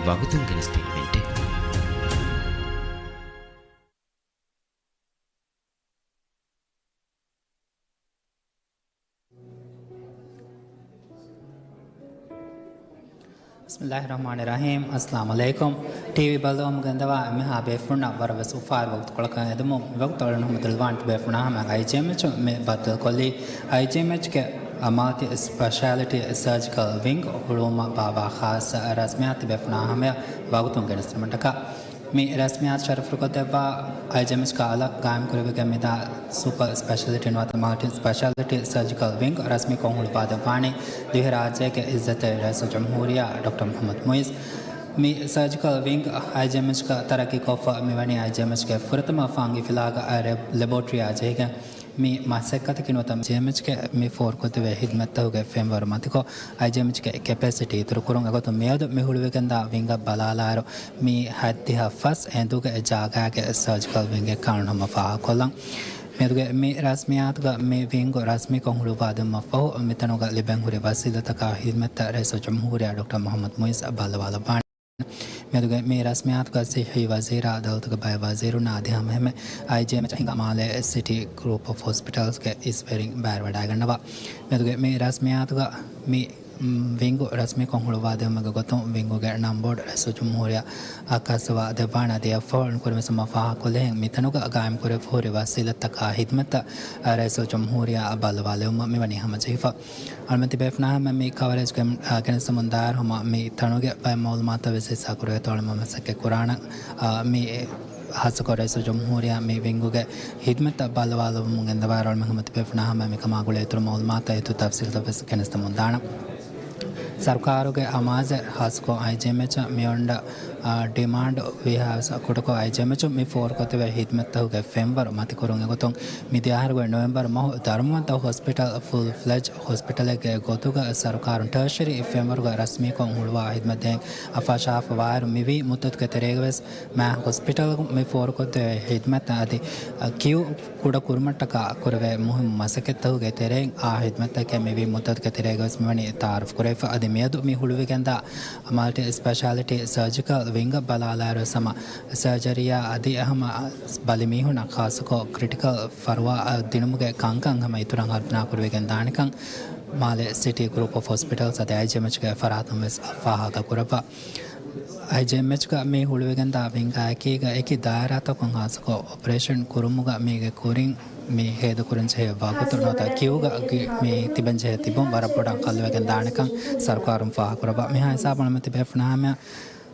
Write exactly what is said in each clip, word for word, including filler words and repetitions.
ވަގުތުން ގެނެސްދިން އިވެންޓެއް. ބިސްމިއްލާހި ރަޙްމާނި ރަޙީމް. އައްސަލާމު ޢަލައިކުމް. ޓީވީ ބައްލަވަމުން ގެންދަވާ އެންމެހާ ބޭފުޅުންނަށް ވަރަށް ވެސް އުފާވެރި ވަގުތުކޮޅަކަށް އެދުމުން، މިވަގުތު އަޅުގަނޑު ހަމަ ދުޅުވާން ތިބޭފުޅުންނާ ހަމަޔަށް އައިޖީއެމްއެޗު މި ބައްދަލުކޮށްލީ، އައިޖީއެމްއެޗުގެ މަލްޓި ސްޕެޝާލިޓީ ސަރޖިކަލް ވިންގް ހުޅުވުމަށް ބާއްވާ ޚާއްޞަ ރަސްމިއްޔާތު ތިބޭފުޅުންނާ ހަމަޔަށް ވަގުތުން ގެނެސްދިނުމަށްޓަކާ. މި ރަސްމިއްޔާތު ޝަރަފުކޮށްދެއްވާ އައިޖީއެމްއެޗުގެ އަލަށް ގާއިމްކުރެވިގެން މިދާ ސުޕަ ސްޕެޝަލިޓީ ނުވަތަ މަލްޓި ސްޕެޝަލިޓީ ސަރޖިކަލް ވިންގް ރަސްމީކޮށް ހުޅުވާދެއްވާނީ ދިވެހިރާއްޖޭގެ އިއްޒަތްތެރި ރައީސުލްޖުމްހޫރިއްޔާ ޑޮކްޓަރ މުޙައްމަދު މުޢިއްޒު. މި ސަރޖިކަލް ވިންގް އައިޖީއެމްއެޗުގަ ތަރައްޤީކޮށްފަ މިވަނީ އައިޖީއެމްއެޗުގެ ފުރަތަމަ ފަންގި ފިލާގަ އައި ރެ-، ލެބޯޓްރީއާ ޖެހިގެން މި މަސައްކަތަކީ ނުވަތަ އައިޖީއެމްއެޗުގެ މި ފޯރުކޮށްދެވޭ ހިދުމަތްތަކުގެ ފެންވަރު މަތިކޮށް، އައިޖީއެމްއެޗުގެ ކެޕޭސިޓީ އިތުރުކުރުން އެގޮތުން މިއަދު މި ހުޅުވިގެންދާ ވިންގަށް ބަލާލާއިރު، މި ހަތްދިހަ ފަސް އެނދުގެ ޖާގައިގެ ސަރޖިކަލް ވިންގެއް ކަންނުން ހަމަ ފާހަގަކޮށްލަން. މިއަދުގެ މި ރަސްމިއްޔާތުގަ މި ވިންގު ރަސްމީކޮށް ހުޅުވާދިނުމަށްފަހު، މިތަނުގަ ލިބެން ހުރި ވަސީލަތްތަކާ ހިދުމަތްތައް ރައީސުލްޖުމްހޫރިއްޔާ ޑޮކްޓަރ މުޙައްމަދު މުޢިއްޒު ބައްލަވާލައްވާނެ. މިއަދުގެ މި ރަސްމިއްޔާތުގަ ޞިއްޙީ ވަޒީރާ، ދައުލަތުގެ ބައެއް ވަޒީރުންނާ އަދި ހަމައެހެންމެ އައިޖީއެމްއެޗަށް ހިނގާ މާލެ ސިޓީ ގްރޫޕް އޮފް ހޮސްޕިޓަލްސްގެ އިސްވެރިން ބައިވެވަޑައިގަންނަވާ. މިއަދުގެ މި ރަސްމިއްޔާތުގަ މި، މް، ވިންގު ރަސްމީކޮށް ހުޅުވާދިނުމުގެ ގޮތުން ވިންގުގެ ނަންބޯޑް ރައީސުލްޖުމްހޫރިއްޔާ ކައްސަވާ ދެއްވާނެ. އަދި އެއަށްފަހު އަޅުގަނޑު ކުރިންވެސް ހަމަ ފާހަގަކޮށްލިހެން މިތަނުގަ ގާއިމްކުރެވިފަ ހުރި ވަސީލަތްތަކާ ހިދުމަތްތައް ރައީސުލްޖުމްހޫރިއްޔާއަށް ބައްލަވާލެވުމަށް މިވަނީ ހަމަޖެހިފަ. އަޅުމެން ތިބޭފުޅުންނާ ހަމަ މި ކަވަރޭޖްގެ، އާ، ގެނެސްދެމުން ދާއިރު ހަމަ މި ތަނުގެ ބައެއް މައުލޫމާތުތައް ވެސް ހިއްސާ ކުރެވޭތޯ އަޅުމެން މަސައްކަތް ކުރާނަން. އާ، މި ހާއްސަކޮށް ރައީސުލްޖުމްހޫރިއްޔާ މި ވިންގުގެ ހިދުމަތްތައް ބައްލަވާލެވުމުން ގެންދަވާއިރު އަޅުމެން ހަމަ ތިބޭފުޅުންނާ ހަމަ މިކަމާ ގުޅޭ އިތުރު މައުލޫމާތުތައް އިތުރު ތަފްސީލްތައް ވެސް ގެނެސްދެމުން ދާނަން. ސަރުކާރުގެ އަމާޒެއް ހާއްސަކޮށް އައިޖީއެމްއެޗަށް މިއޮންނަ، އާ، ޑިމާންޑް ވީހާވެސް ކުޑަކޮށް އައިޖީއެމްއެޗުން މި ފޯރުކޮށްދެވޭ ހިދުމަތްތަކުގެ ފެންވަރު މަތިކުރުން އެގޮތުން މިދިޔަ އަހަރުގެ ނޮވެމްބަރު މަހު ދަރުމަވަންތަ ހޮސްޕިޓަލް ފުލް ފްލެޖް ހޮސްޕިޓަލެއްގެ ގޮތުގަ ސަރުކާރުން ޓަރޝަރީ ފެންވަރުގަ ރަސްމީކޮށް ހުޅުވާ ހިދުމަތް ދޭން އަފާށާފަ ވާއިރު މިވީ މުއްދަތުގެ ތެރޭގަވެސް މާ ހޮސްޕިޓަލް މި ފޯރުކޮށްދެވޭ ހިދުމަތް އަދި ކިޔޫ ކުޑަ ކުރުމަށްޓަކާ ކުރެވޭ މުހިއްމު މަސައްކަތްތަކުގެ ތެރެއިން އާ ހިދުމަތްތަކެއް މިވީ މުއްދަތުގެ ތެރޭގަވެސް މިވަނީ ތައާރަފް ކުރެވިފަ. އަދި މިއަދު މި ހުޅުވިގެންދާ މަލްޓި ސްޕެޝާލިޓީ ސަރޖިކަލް ވިންގަށް ބަލާލާއިރު ހަމަ ސަރޖަރީއާ އަދި ހަމަ ބަލިމީހުންނަށް ޚާއްސަކޮށް ކްރިޓިކަލް ފަރުވާ ދިނުމުގެ ކަންކަން ހަމަ އިތުރަށް ހަރުދަނާ ކުރެވިގެން ދާނެކަން މާލެ ސިޓީ ގްރޫޕް އޮފް ހޮސްޕިޓަލްސް އަދި އައިޖީއެމްއެޗްގެ ފަރާތުން ވެސް ފާހަގަ ކުރައްވާ. އައިޖީއެމްއެޗްގަ މި ހުޅުވިގެންދާ ވިންގާއެކީގަ އެކި ދާއިރާތަކުން ހާއްސަކޮށް އޮޕަރޭޝަން ކުރުމުގަ މީގެ ކުރިން މި ހޭދަކުރަން ޖެހޭ ވަގުތު ނުވަތަ ކިޔޫގަ ގި-، މި ތިބެން ޖެހޭ ތިބުން ވަރަށް ބޮޑަށް ކައްލުވެގެން ދާނެކަން ސަރުކާރުން ފާހަގަކުރައްވާ. މިހާ ހިސާބުން އަޅުމެން ތިބޭފުޅުންނާ ހަމަ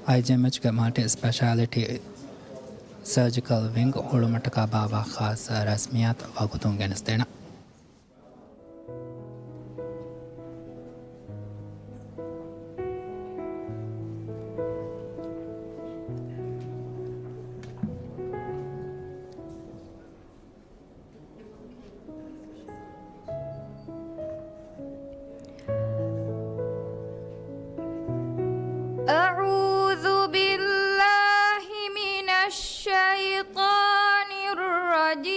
އައިޖީއެމްއެޗްގެ މަލްޓި ސްޕެޝާލިޓީ ސަރޖިކަލް ވިންގް ހުޅުމަށްޓަކާ ބާއްވާ ޚާއްޞަ ރަސްމިއްޔާތު ވަގުތުން ގެނެސްދޭނަން. أعوذ بالله من الشيطان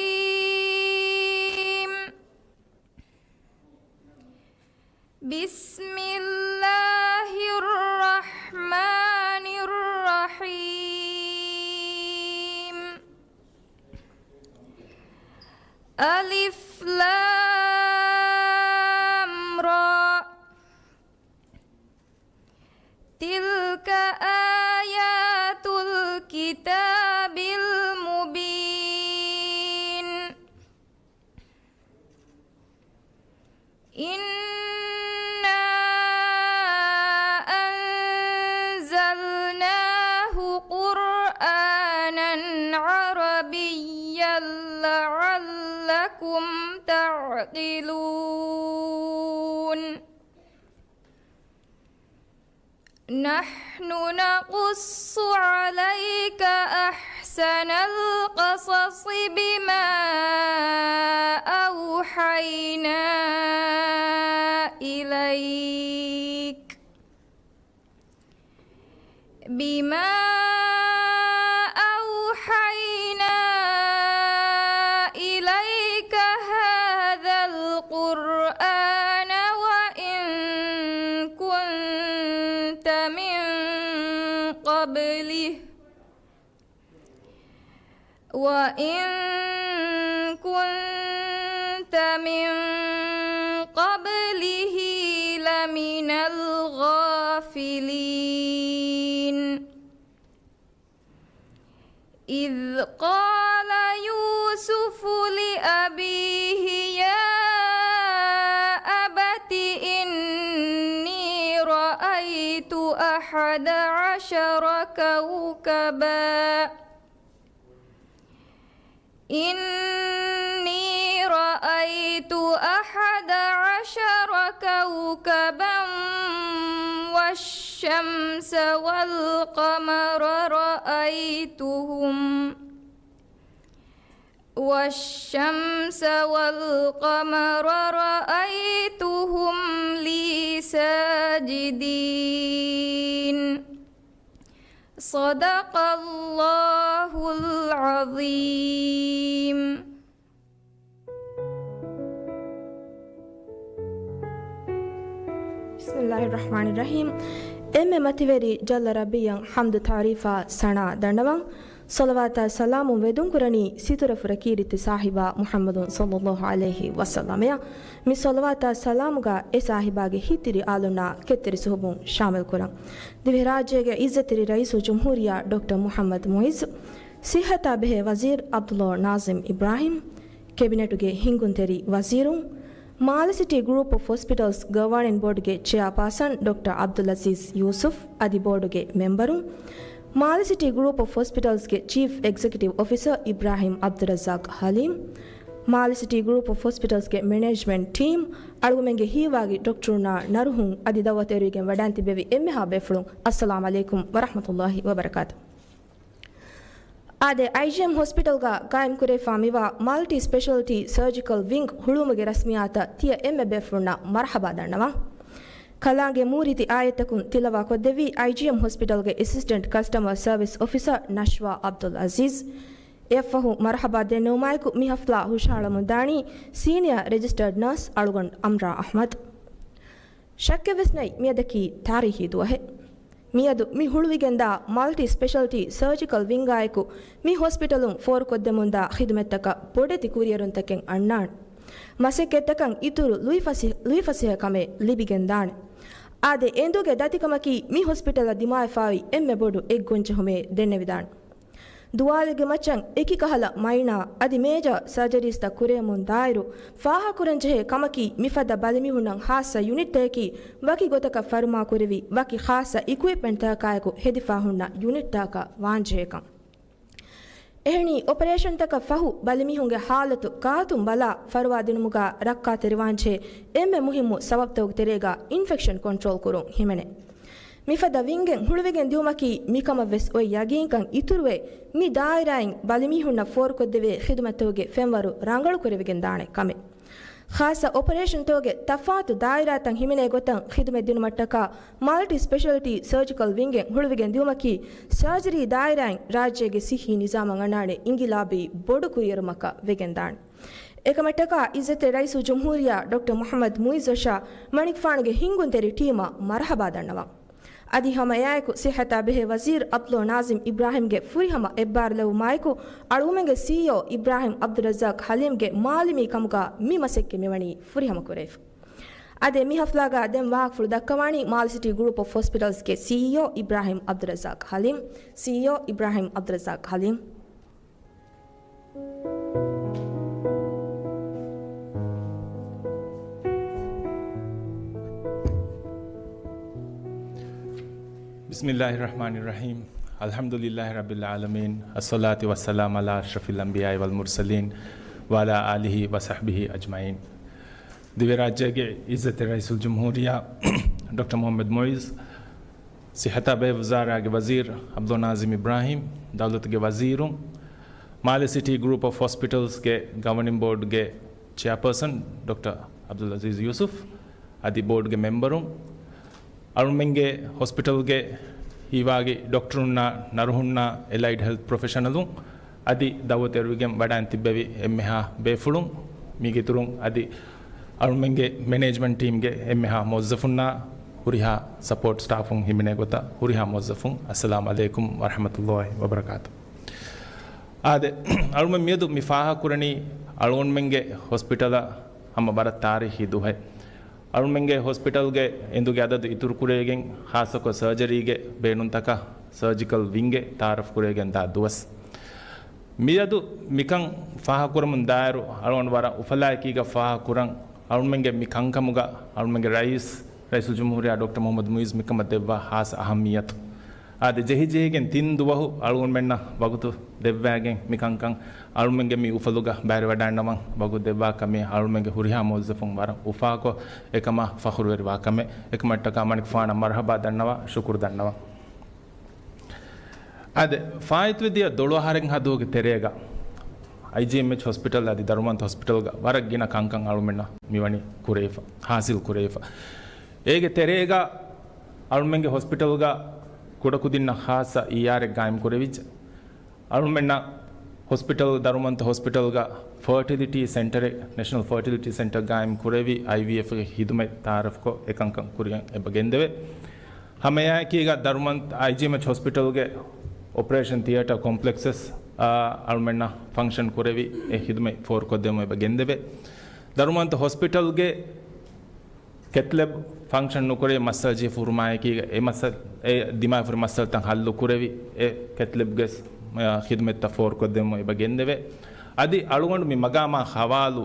الرجيم. بسم الله الرحمن الرحيم. ألف لام را. تلك آيات الكتاب المبين. إنا أنزلناه قرآنا عربيا لعلكم تعقلون. نحن نقص عليك أحسن القصص بما أوحينا إليك، بما أوحينا إليك هذا القرآن وإن كنت من وإن كنت من قبله لمن الغافلين. إذ قال يوسف لأبيه يا أبت إني رأيت أحد عشر كوكبا إني رأيت أحد عشر كوكبا والشمس والقمر رأيتهم والشمس والقمر رأيتهم لي ساجدين. صدق الله العظيم. بسم الله الرحمن الرحيم. އެންމެ މަތިވެރި ޖައްލަ ރައްބީއަށް ޙަމްދު ތަޢުރީފާ ސަނާ ދަންނަވަން. ޞަލަވާތާ ސަލާމު ވެދުން ކުރަނީ ސިތުރަފުޅަށް ކީރިތި ސާހިބާ މުޙައްމަދު ޞައްލައްލާހު ޢަލައިހި ވަސައްލަމައަށް. މި ޞަލަވާތާ ސަލާމުގަ އެ ސާހިބާގެ ހިތިރި އާލުންނާ ކެތްތެރި ސުހުބުން ޝާމިލް ކުރަން. ދިވެހިރާއްޖޭގެ އިއްޒަތްތެރި ރައީސުލްޖުމްހޫރިއްޔާ ޑޮކްޓަރ މުޙައްމަދު މުޢިއްޒު، ޞިއްޙަތާ ބެހޭ ވަޒީރު ޢަބްދުﷲ ނާޒިމް އިބްރާހިމް، ކެބިނެޓުގެ ހިންގުންތެރި ވަޒީރުން، މާލެ ސިޓީ ގްރޫޕް އޮފް ހޮސްޕިޓަލްސް ގަވަރނިން ބޯޑްގެ ޗެއާޕާސަން ޑޮކްޓަރ ޢަބްދުލް ޢަޒީޒް ޔޫސުފް އަދި ބޯޑުގެ މެމްބަރުން، މާލެ ސިޓީ ގްރޫޕް އޮފް ހޮސްޕިޓަލްސްގެ ޗީފް އެގްޒެކެޓިވް އޮފިސަރ އިބްރާހިމް ޢަބްދުއްރައްޒާޤް ޙަލީމް، މާލެ ސިޓީ ގްރޫޕް އޮފް ހޮސްޕިޓަލްސްގެ މެނޭޖްމަންޓް ޓީމް، އަޅުގަމެންގެ ހީވާގި ޑޮކްޓަރުންނާ ނަރުހުން އަދި ދަޢުވަތު އެރުވިގެން ވަޑައިން ތިއްބެވި އެންމެހާ ބޭފުޅުން، އައްސަލާމް ޢަލައިކުމް ވަރަޙްމަތުﷲ ވަބަރަކާތު. އާދެ، އައިޖީއެމް ހޮސްޕިޓަލްގަ ގާއިމްކުރެވިފާ މިވާ މަލްޓީ ސްޕެޝަލްޓީ ސަރޖިކަލް ވިންގް ހުޅުވުމުގެ ރަސްމިއްޔާތަށް ތިޔަ އެންމެ ބޭފުޅުންނަށް މަރުޙަބާ ދަންނަވަން. ކަލާނގެ މޫރިތި އާޔަތްތަކުން ތިލަވާ ކޮށްދެއްވީ އައިޖީއެމް ހޮސްޕިޓަލްގެ އެސިސްޓެންޓް ކަސްޓަމަރ ސަރވިސް އޮފިސަރ ނަޝްވާ ޢަބްދުލް ޢަޒީޒް. އެއަށްފަހު މަރުޙަބާ ދެންނެވުމާއެކު މި ޙަފްލާ ހުށަހަޅަމުންދާނީ ސީނިއާ ރެޖިސްޓަރޑް ނަރސް އަޅުގަނޑު އަމްރާ އަޙްމަދު. ޝައްކެއްވެސް ނެތް، މިއަދަކީ ތާރީޚީ ދުވަހެއް. މިއަދު މި ހުޅުވިގެންދާ މަލްޓީ ސްޕެޝަލްޓީ ސަރޖިކަލް ވިންގާއެކު މި ހޮސްޕިޓަލުން ފޯރުކޮށްދެމުންދާ ޚިދުމަތްތަކަށް ބޮޑެތި ކުރިއެރުންތަކެއް އަންނާނެ. މަސައްކަތްތަކަށް އިތުރު ލުއިފަސި-، ލުއިފަސޭހަކަމެއް ލިބިގެންދާނެ. އާދެ، އެނދުގެ ދަތިކަމަކީ މި ހޮސްޕިޓަލަށް ދިމާވެފާވި އެންމެ ބޮޑު އެއްގޮންޖެހުމެއް ދެންނެވިދާނެ. ދުވާލުގެ މައްޗަށް އެކިކަހަލަ މައިނާ އަދި މޭޖާ ސަރޖަރީސްތައް ކުރެވެމުން ދާއިރު، ފާހަގަކުރަންޖެހޭ ކަމަކީ، މިފަދަ ބަލިމީހުންނަށް ހާއްސަ ޔުނިޓްތަކަކީ، ވަކި ގޮތަކަށް ފަރުމާކުރެވި، ވަކި ޚާއްޞަ އިކުއިޕްމަންޓްތަކާއެކު ހެދިފާ ހުންނަ ޔުނިޓްތަކަށް ވާންޖެހޭކަން. އެހެނީ، އޮޕަރޭޝަންތަކަށް ފަހު ބަލިމީހުންގެ ހާލަތު ގާތުން ބަލާ، ފަރުވާދިނުމުގަ ރައްކާތެރިވާންޖެހޭ އެންމެ މުހިއްމު ސަބަބުތަކުގެ ތެރޭގަ އިންފެކްޝަން ކޮންޓްރޯލް ކުރުން ހިމެނޭ. މިފަދަ ވިންގެއް ހުޅުވިގެން ދިއުމަކީ، މިކަމަށް ވެސް އޮތް ޔަގީންކަން އިތުރުވެ، މި ދާއިރާއިން ބަލިމީހުންނަށް ފޯރުކޮށްދެވޭ ޚިދުމަތްތަކުގެ ފެންވަރު ރަނގަޅުކުރެވިގެން ދާނެ ކަމެއް. ޚާއްޞަ އޮޕަރޭޝަންތަކުގެ ތަފާތު ދާއިރާތައް ހިމެނޭ ގޮތަށް ޚިދުމަތް ދިނުމަށްޓަކާ، މަލްޓި ސްޕެޝަލްޓީ ސަރޖިކަލް ވިންގެއް ހުޅުވިގެން ދިއުމަކީ، ސަރޖަރީ ދާއިރާއިން ރާއްޖޭގެ ސިއްހީ ނިޒާމަށް އަންނާނެ އިންގިލާބީ ބޮޑު ކުރިއެރުމަކަށް ވެގެންދާނެ. އެކަމަށްޓަކާ އިއްޒަތްތެރި ރައީސުލްޖުމްހޫރިއްޔާ ޑޮކްޓަރ މުޙައްމަދު މުޢިއްޒަށާ މަނިކުފާނުގެ ހިންގުންތެރި ޓީމަށް މަރުޙަބާ ދަންނަވަން. އަދި ހަމަ އެއާއެކު ސިއްޙަތާ ބެހޭ ވަޒީރު ޢަބްދުﷲ ނާޒިމް އިބްރާހިމްގެ ފުރިހަމަ އެއްބާރުލެއްވުމާއެކު، އަޅުގަމެންގެ ސީއީއޯ އިބްރާހިމް ޢަބްދުއްރައްޒާޤް ޙަލީމްގެ މާލެމީ ކަމުގަ މި މަސައްކަތް މިވަނީ ފުރިހަމަކުރެވިފަ. އާދެ، މި ޙަފްލާގަ ދެން ވާހަކަފުޅު ދައްކަވާނީ މާލެ ސިޓީ ގްރޫޕް އޮފް ހޮސްޕިޓަލްސްގެ ސީއީއޯ އިބްރާހިމް ޢަބްދުއްރައްޒާޤް ޙަލީމް. ސީއީއޯ އިބްރާހިމް ޢަބްދުއްރައްޒާޤް ޙަލީމް. بسم الله الرحمن الرحيم. الحمد لله رب العالمين. الصلاة والسلام على أشرف الأنبياء والمرسلين وعلى آله وصحبه أجمعين. ދިވެހިރާއްޖޭގެ އިއްޒަތްތެރި ރައީސުލްޖުމްހޫރިއްޔާ ޑޮކްޓަރ މުޙައްމަދު މުޢިއްޒު، ސިއްޙަތާ ބެހޭ ވުޒާރާގެ ވަޒީރު ޢަބްދުﷲ ނާޒިމް އިބްރާހިމް، ދައުލަތުގެ ވަޒީރުން، މާލެ ސިޓީ ގްރޫޕް އޮފް ހޮސްޕިޓަލްސްގެ ގަވަނިން ބޯޑްގެ ޗެއާޕާސަން ޑޮކްޓަރ ޢަބްދުލް ޢަޒީޒް ޔޫސުފް އަދި ބޯޑްގެ މެމްބަރުން، އަޅުމެންގެ ހޮސްޕިޓަލްގެ ހީވާގި ޑޮކްޓަރުންނާ، ނަރުހުންނާ، އެލައިޑް ހެލްތް ޕްރޮފެޝަނަލުން އަދި ދައުވަތު އެރުވިގެން ވަޑައިން ތިއްބެވި އެންމެހާ ބޭފުޅުން، މީގެ އިތުރުން އަދި އަޅުމެންގެ މެނޭޖްމަންޓް ޓީމްގެ އެންމެހާ މުވައްޒަފުންނާ، ހުރިހާ ސަޕޯޓް ސްޓާފުން ހިމެނޭ ގޮތަށް ހުރިހާ މުވައްޒަފުން، އައްސަލާމް ޢަލައިކުމް ވަރަޙްމަތުﷲ ވަބަރަކާތު. އާދެ، އަޅުމެން މިއަދު މި ފާހަގަކުރަނީ އަޅުގަނޑުމެންގެ ހޮސްޕިޓަލަށް ހަމަ ވަރަށް ތާރީޚީ ދުވަހެއް. އަޅުމެންގެ ހޮސްޕިޓަލްގެ އެނދުގެ އަދަދު އިތުރުކުރެވިގެން، ޚާއްޞަކޮށް ސަރޖަރީގެ ބޭނުންތަކަށް ސަރޖިކަލް ވިންގެއް ތައާރަފް ކުރެވިގެން ދާ ދުވަސް. މިއަދު މިކަން ފާހަގަކުރަމުން ދާއިރު، އަޅުގަނޑު ވަރަށް އުފަލާއެކީގަ ފާހަގަކުރަން، އަޅުމެންގެ މި ކަންކަމުގަ އަޅުމެންގެ ރައީސް، ރައީސުލްޖުމްހޫރިއްޔާ ޑޮކްޓަރ މުޙައްމަދު މުޢިއޒް މިކަމަށް ދެއްވާ ޚާއްޞަ އަހައްމިއްޔަތު. އާދެ، ޖެހިޖެހިގެން ތިން ދުވަހު އަޅުގަނޑުމެންނަށް ވަގުތު ދެއްވާގެން މި ކަންކަން އަޅުމެންގެ މި އުފަލުގަ ބައިވެވަޑައިގަންނަވަން ވަގުތު ދެއްވާ ކަމެއް އަޅުމެންގެ ހުރިހާ މުވައްޒަފުން ވަރަށް އުފާކޮށް، އެކަމާ ފަޚުރުވެރިވާ ކަމެއް. އެކަމަށްޓަކާ މަނިކުފާނަށް މަރުޙަބާ ދަންނަވާ، ޝުކުރު ދަންނަވާ. އާދެ، ފާއިތުވެދިޔަ ދޮޅު އަހަރެއްހާ ދުވަހުގެ ތެރޭގަ އައިޖީއެމްއެޗް ހޮސްޕިޓަލް އަދި ދަރުމަންތު ހޮސްޕިޓަލްގަ ވަރަށް ގިނަ ކަންކަން އަޅުމެންނަށް މިވަނީ ކުރެވިފަ، ޙާޞިލް ކުރެވިފަ. އޭގެ ތެރޭގަ އަޅުމެންގެ ހޮސްޕިޓަލްގަ ކުޑަކުދިންނަށް ޚާއްޞަ އީއާރެއް ގާއިމް ކުރެވިއްޖެ. އަޅުމެންނަށް ހޮސްޕިޓަލް، ދަރުމަންތު ހޮސްޕިޓަލްގަ ފަރޓިލިޓީ ސެންޓަރެއް، ނޭޝަނަލް ފަރޓިލިޓީ ސެންޓަރ ގާއިމް ކުރެވި، އައިވީއެފްގެ ޚިދުމަތް ތައާރަފްކޮށް، އެކަންކަން ކުރިއަށް އެބަ ގެންދެވޭ. ހަމައެއާއެކީގަ ދަރުމަންތު އައިޖީއެމްއެޗް ހޮސްޕިޓަލްގެ އޮޕަރޭޝަން ތިއޭޓަރ ކޮމްޕްލެކްސް ވެސް، އާ، އަޅުމެންނަށް ފަންކްޝަން ކުރެވި، އެ ޚިދުމަތް ފޯރުކޮށްދެމުން އެބަ ގެންދެވޭ. ދަރުމަންތު ހޮސްޕިޓަލްގެ ކެތްލެބް ފަންކްޝަން ނުކުރެވި މައްސަލަ ޖެހިފަ ހުރުމާއެކީގަ، އެ މައްސަލަ، އެ ދިމާވެފަ ހުރި މައްސަލަތައް ހައްލު ކުރެވި، އެ ކެތްލެބްގެ، އާ، ޚިދުމަތްތައް ފޯރުކޮށްދެމުން އެބަ ގެންދެވޭ. އަދި އަޅުގަނޑު މި މަގާމާ ހަވާލު،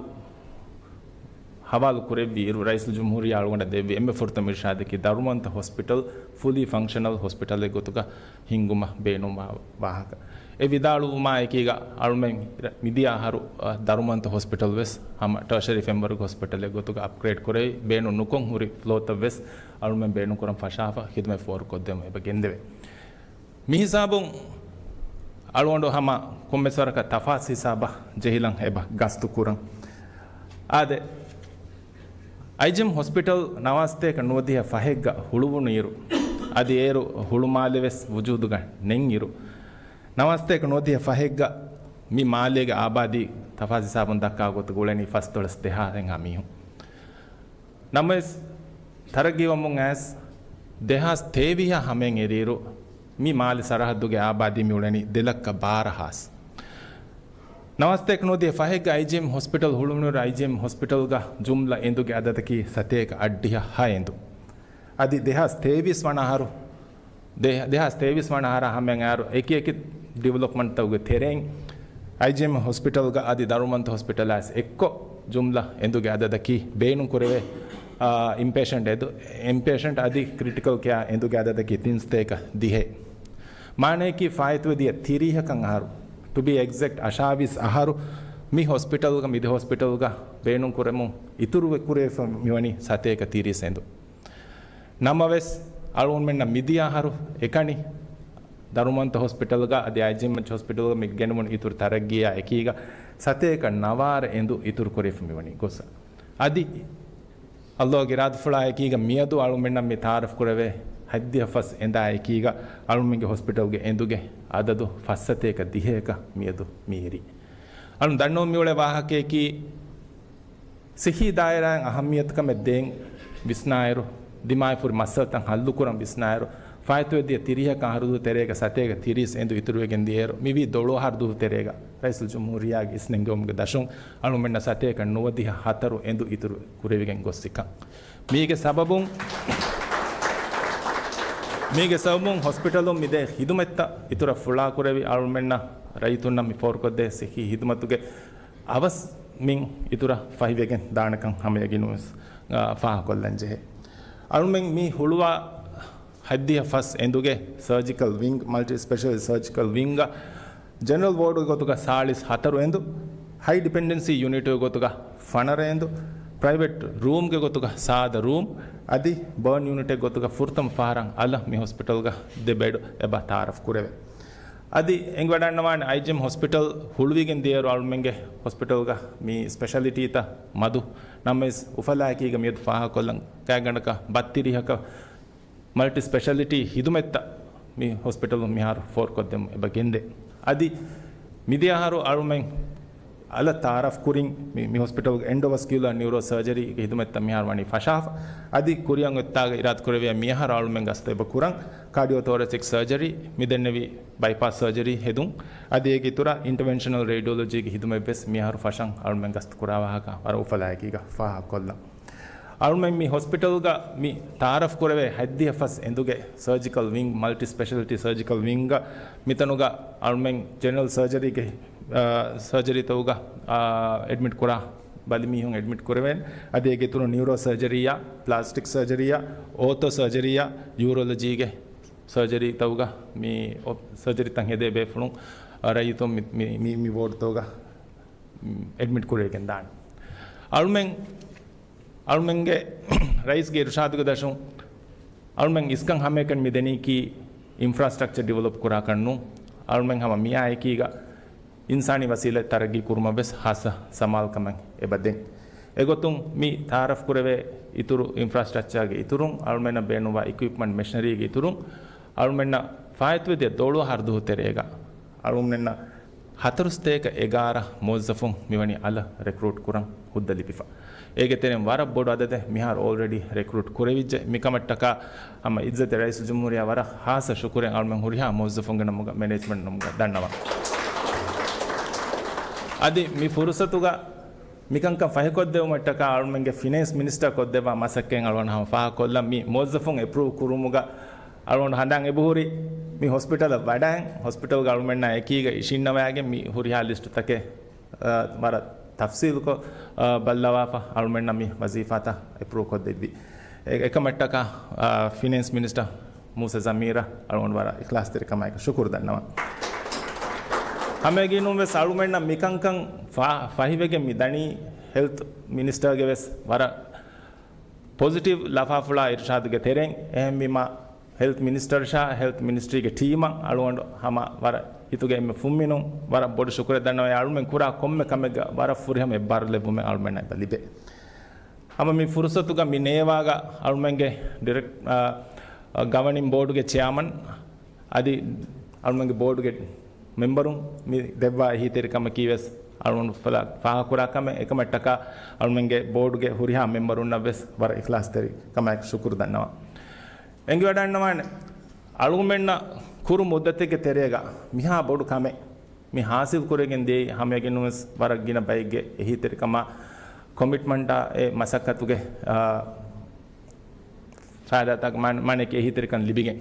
ހަވާލު ކުރެއްވި އިރު، ރައީސުލްޖުމްހޫރިއްޔާ އަޅުގަނޑަށް ދެއްވި އެންމެ ފުރަތަމަ އިރުޝާދަކީ ދަރުމަންތު ހޮސްޕިޓަލް ފުލީ ފަންކްޝަނަލް ހޮސްޕިޓަލެއް ގޮތުގަ ހިންގުމަށް ބޭނުންވާ ވާހަކަ. އެ ވިދާޅުވުމާއެކީގަ އަޅުމެން މިދިޔަ އަހަރު، އަ، ދަރުމަންތު ހޮސްޕިޓަލް ވެސް ހަމަ ޓަރޝަރީ ފެންވަރގ ހޮސްޕިޓަލެއް ގޮތުގަ އަޕްގްރޭޑް ކުރެވި، ބޭނުން ނުކޮށް ހުރި ފްލޯތައް ވެސް އަޅުމެން ބޭނުންކުރަން ފަށާފަ ޚިދުމަތް ފޯރުކޮށްދެމުން އެބަ ގެންދެވޭ. މި ހިސާބުން އަޅުގަނޑު ހަމަ ކޮންމެސް ވަރަކަށް ތަފާސް ހިސާބަށް ޖެހިލަން އެބަ ގަސްތު ކުރަން. އާދެ، އައިޖީއެމް ހޮސްޕިޓަލް ނަވާސްތޭކަ ނުވަދިހަ ފަހެއްގަ ހުޅުވުނު އިރު، އަދި އޭރު ހުޅުމާލެ ވެސް ވުޖޫދުގަ ނެތް އިރު، ނަވާސްތޭކަ ނުވަދިހަ ފަހެއްގަ މި މާލޭގެ އާބާދީ ތަފާސް ހިސާބުން ދައްކާ ގޮތުގަ އުޅެނީ ފަސްދޮޅަސް ދެހާސް އެހާ މީހުން. ނަމަވެސް، ތަރައްގީވަމުން އައިސް ދެހާސް ތޭވީހަށް ހަމައިން އެރިއިރު، މި މާލެ ސަރަހައްދުގެ އާބާދީ މި އުޅެނީ ދެ ލައްކަ ބާރަ ހާސް. ނަވާސްތޭކަ ނުވަދިހަ ފަހެއްގަ އައިޖީއެމް ހޮސްޕިޓަލް ހުޅުވުނުއިރު، އައިޖީއެމް ހޮސްޕިޓަލްގަ ޖުމްލަ އެނދުގެ އަދަދަކީ ސަތޭކަ އަށްޑިހަ ހަ އެނދު. އަދި ދެހާސް ތޭވީސް ވަނަ އަހަރު، ދެ-، ދެހާސް ތޭވީސް ވަނަ އަހަރާ ހަމައިން އަހަރު އެކި އެކި ޑިވެލޮޕްމަންޓްތަކުގެ ތެރެއިން އައިޖީއެމް ހޮސްޕިޓަލްގަ އަދި ދަރުމަންތު ހޮސްޕިޓަލާ އެއްކޮށް، ޖުމްލަ އެނދުގެ އަދަދަކީ ބޭނުންކުރެވޭ، އާ، އިންޕޭޝަންޓް އެދު-، އިންޕޭޝަންޓް އަދި ކްރިޓިކަލް ކެއާ އެނދުގެ އަދަދަކީ ތިންސަތޭކަ ދިހަ. މާނަޔަކީ ފާއިތުވެދިޔަ ތިރީހަކަށް އަހަރު، ޓު ބީ އެގްޒެކްޓް އަށާވީސް އަހަރު، މި ހޮސްޕިޓަލްގަ، މި ދެ ހޮސްޕިޓަލްގަ ބޭނުންކުރެމުން އިތުރުވެ ކުރެވިފަ މިވަނީ ސަތޭކަ ތިރީސް އެނދު. ނަމަވެސް، އަޅުގަނޑުމެންނަށް މިދިޔަ އަހަރު އެކަނި ދަރުމަންތު ހޮސްޕިޓަލްގަ އަދި އައިޖީއެމްއެޗް ހޮސްޕިޓަލްގަ މި ގެނުމުން އިތުރު ތަރައްގީއާ އެކީގަ ސަތޭކަ ނަވާރަ އެނދު އިތުރުކުރެވިފަ މިވަނީ ގޮސް. އަދި ﷲ ގެ އިރާދަފުޅާ އެކީގަ މިއަދު އަޅުމެންނަށް މި ތައާރަފް ކުރެވޭ ހަތްދިހަ ފަސް އެނދާ އެކީގަ އަޅުމެންގެ ހޮސްޕިޓަލްގެ އެނދުގެ އަދަދު ފަސްސަތޭކަ ދިހައަކަށް މިއަދު މިއެރީ. އަޅުން ދަންނަވަން މިއުޅޭ ވާހަކަޔަކީ، ސިއްހީ ދާއިރާއިން އަހައްމިއްޔަތުކަމެއް ދޭން ވިސްނާއިރު، ދިމާވެފަ ހުރި މައްސަލަތައް ހައްލުކުރަން ވިސްނާއިރު، ފާއިތުވެދިޔަ ތިރީހަކަށް އަހަރު ދުވަހު ތެރޭގަ ސަތޭކަ ތިރީސް އެނދު އިތުރުވެގެން ދިޔައިރު، މިވީ ދޮޅު އަހަރު ދުވަހު ތެރޭގަ ރައީސުލްޖުމްހޫރިއްޔާގެ އިސްނެންގެވުމުގެ ދަށުން އަޅުމެންނަށް ސަތޭކަ ނުވަދިހަ ހަތަރު އެނދު އިތުރު ކުރެވިގެން ގޮއްސިކަން. މީގެ ސަބަބުން، މީގެ ސަބަބުން ހޮސްޕިޓަލުން މިދޭ ޚިދުމަތްތައް އިތުރަށް ފުޅާކުރެވި އަޅުމެންނަށް ރައްޔިތުންނަށް މި ފޯރުކޮށްދޭ ސިއްހީ ޚިދުމަތުގެ އަވަސް މިން އިތުރަށް ފަހިވެގެން ދާނެކަން ހަމަޔަގީނުވެސް، އާ، ފާހަގަކޮށްލަން ޖެހޭ. އަޅުމެން މި ހުޅުވާ ހަތްދިހަ ފަސް އެނދުގެ ސަރޖިކަލް ވިންގް، މަލްޓި ސްޕެޝަލި ސަރޖިކަލް ވިންގަށް ޖެނެރަލް ވޯޑުގެ ގޮތުގަ ސާޅީސް ހަތަރު އެނދު، ހައި ޑިޕެންޑެންސީ ޔުނިޓުގެ ގޮތުގަ ފަނަރަ އެނދު، ޕްރައިވެޓް ރޫމްގެ ގޮތުގަ ސާދަ ރޫމް، އަދި ބާން ޔުނިޓެއް ގޮތުގަ ފުރަތަމަ ފަހަރަށް އަލަށް މި ހޮސްޕިޓަލްގަ ދެ ބެޑް އެބަ ތައާރަފް ކުރެވޭ. އަދި އެނގިވަޑަންނަވާނެ އައިޖީއެމް ހޮސްޕިޓަލް ހުޅުވިގެން ދިޔައިރު އަޅުމެންގެ ހޮސްޕިޓަލްގަ މި ސްޕެޝަލިޓީތައް މަދު. ނަމަވެސް އުފަލާއެކީގަ މިއަދު ފާހަގަކޮށްލަން ގާތްގަނޑަކަށް ބައްތިރީހަކަށް މަލްޓި ސްޕެޝަލިޓީ ޚިދުމަތްތައް މި ހޮސްޕިޓަލުން މިހާރު ފޯރުކޮށްދެމުން އެބަ ގެންދޭ. އަދި މިދިޔަ އަހަރު އަޅުމެން އަލަށް ތައާރަފް ކުރިން މި، މި ހޮސްޕިޓަލްގެ އެންޑޯވަސްކިއުލާ ނިއުރޯ ސަރޖަރީގެ ހިދުމަތްތައް މިހާރު ވަނީ ފަށާފަ. އަދި ކުރިއަށް އޮތްތާގަ އިރާދަކުރެއްވިޔާ މިއަހަރު އަޅުމެން ގަސްތު އެބަ ކުރަން ކާޑިއޯތޯރެސިކް ސަރޖަރީ، މިދެންނެވި ބައިޕާސް ސަރޖަރީ ހެދުން. އަދި އޭގެ އިތުރަށް އިންޓަވެންޝަނަލް ރޭޑިއޮލޮޖީގެ ހިދުމަތްވެސް މިއަހަރު ފަށަން އަޅުމެން ގަސްތު ކުރާ ވާހަކަ ވަރަށް އުފަލާއެކީގަ ފާހަގަކޮށްލަން. އަޅުމެން މި ހޮސްޕިޓަލްގަ މި ތައާރަފް ކުރެވޭ ހަތްދިހަ ފަސް އެނދުގެ ސަރޖިކަލް ވިންގް، މަލްޓި ސްޕެޝަލިޓީ ސަރޖިކަލް ވިންގްގަ މިތަނުގަ އަޅުމެން ޖެނެރަލް ސަރޖަރީގެ، އާ، ސަރޖަރީތަކުގަ، އާ، އެޑްމިޓް ކުރާ ބަލިމީހުން އެޑްމިޓް ކުރެވޭނެ. އަދި އޭގެ އިތުރުން ނިއުރޯ ސަރޖަރީއާ، ޕްލާސްޓިކް ސަރޖަރީއާ، އޯތޯ ސަރޖަރީއާ، ޔޫރޮލޮޖީގެ ސަރޖަރީތަކުގަ މި އޮ-، ސަރޖަރީތައް ހެދޭ ބޭފުޅުން، އާ، ރައްޔިތުން މި، މި، މި، މި ވޯޑްތަކުގަ އެޑްމިޓް ކުރެވިގެން ދާނެ. އަޅުމެން، އަޅުމެންގެ ރައީސްގެ އިރުޝާދުގެ ދަށުން އަޅުމެން އިސްކަން ހަމައެކަނި މި ދެނީކީ އިންފްރާސްޓްރަކްޗަރ ޑިވެލޮޕް ކުރާކަށް ނޫން. އަޅުމެން ހަމަ މިއާ އެކީގަ އިންސާނީ ވަސީލަތް ތަރައްގީ ކުރުމަށް ވެސް ހާއްސަ ސަމާލުކަމެއް އެބަ ދޭން. އެގޮތުން މި ތައާރަފް ކުރެވޭ އިތުރު އިންފްރާސްޓްރަކްޗާގެ އިތުރުން، އަޅުމެންނަށް ބޭނުންވާ އިކުއިޕްމަންޓް މެޝިނަރީގެ އިތުރުން، އަޅުމެންނަށް ފާއިތުވެދިޔަ ދޮޅު އަހަރު ދުވަހު ތެރޭގަ އަޅުމެންނަށް ހަތަރުސަތޭކަ އެގާރަ މުވައްޒަފުން މިވަނީ އަލަށް ރެކްރޫޓް ކުރަން ހުއްދަ ލިބިފަ. އޭގެ ތެރެއިން ވަރަށް ބޮޑު އަދަދެއް މިހާރު އޯލްރެޑީ ރެކްރޫޓް ކުރެވިއްޖެ. މިކަމަށްޓަކާ ހަމަ އިއްޒަތްތެރި ރައީސުލްޖުމްހޫރިއްޔާ ވަރަށް ހާއްސަ ޝުކުރެއް އަޅުމެން ހުރިހާ މުވައްޒަފުންގެ ނަމުގަ، މެނޭޖްމަންޓް ނަމުގަ ދަންނަވަން. އަދި މި ފުރުސަތުގަ މިކަންކަން ފަހިކޮށްދެވުމަށްޓަކާ އަޅުމެންގެ ފިނޭންސް މިނިސްޓަރ ކޮށްދެއްވާ މަސައްކަތް އަޅުގަނޑު ހަމަ ފާހަގަކޮށްލަން. މި މުވައްޒަފުން އެޕްރޫވް ކުރުމުގަ އަޅުގަނޑު ހަނދާން އެބަހުރި މި ހޮސްޕިޓަލަށް ވަޑައިން، ހޮސްޕިޓަލްގަ އަޅުމެންނާ އެކީގަ އިށީންނަވައިގެން މި ހުރިހާ ލިސްޓުތަކެއް، އަ، ވަރަށް ތަފްސީލުކޮށް، އަ، ބައްލަވާފަ އަޅުމެންނަށް މި ވަޒީފާތައް އެޕްރޫވް ކޮށްދެއްވި. އެ-، އެކަމަށްޓަކާ، އަ، ފިނޭންސް މިނިސްޓަރ މޫސަ ޒަމީރަށް އަޅުގަނޑު ވަރަށް އިޚްލާޞްތެރިކަމާއެކު ޝުކުރު ދަންނަވަން. ހަމައެގެންނުން ވެސް އަޅުމެންނަށް މިކަންކަން ފާ-، ފަހިވެގެން މި ދަނީ ހެލްތް މިނިސްޓަރގެ ވެސް ވަރަށް ޕޮޒިޓިވް ލަފާފުޅާ އިރުޝާދުގެ ތެރެއިން. އެހެންވީމަ ހެލްތް މިނިސްޓަރަށާ ހެލްތް މިނިސްޓްރީގެ ޓީމަށް އަޅުގަނޑު ހަމަ ވަރަށް ހިތުގެ އެންމެ ފުންމިނުން ވަރަށް ބޮޑު ޝުކުރެއް ދަންނަވައި، އަޅުމެން ކުރާ ކޮންމެ ކަމެއްގަ ވަރަށް ފުރިހަމަ އެއްބާރުލެއްވުމެއް އަޅުމެންނަށް އެބަ ލިބޭ. ހަމަ މި ފުރުސަތުގަ މި ނޭވާގަ އަޅުމެންގެ ޑިރެކްޓް، އާ، އާ، ގަވަނިން ބޯޑުގެ ޗެއާމަން އަދި އަޅުމެންގެ ބޯޑުގެ މެމްބަރުން މި ދެއްވާ އެހީތެރިކަމަކީ ވެސް އަޅުގަނޑު ފަލާ ފާހަގަކުރާ ކަމެއް. އެކަމަށްޓަކާ އަޅުމެންގެ ބޯޑުގެ ހުރިހާ މެމްބަރުންނަށް ވެސް ވަރަށް އިޚްލާޞްތެރިކަމާއެކު ޝުކުރު ދަންނަވަން. އެނގިވަޑައިގަންނަވާނެ، އަޅުގަނޑުމެންނަށް ކުރު މުއްދަތެއްގެ ތެރޭގަ މިހާ ބޮޑު ކަމެއް މި ހާސިލް ކުރެވިގެން ދިޔައީ ހަމައެގެންނުވެސް ވަރަށް ގިނަ ބައެއްގެ އެހީތެރިކަމާ، ކޮމިޓްމަންޓާ އެ މަސައްކަތުގެ، އާ، ފައިދާތަކަށް މާ-، މާނައަކީ އެހީތެރިކަން ލިބިގެން.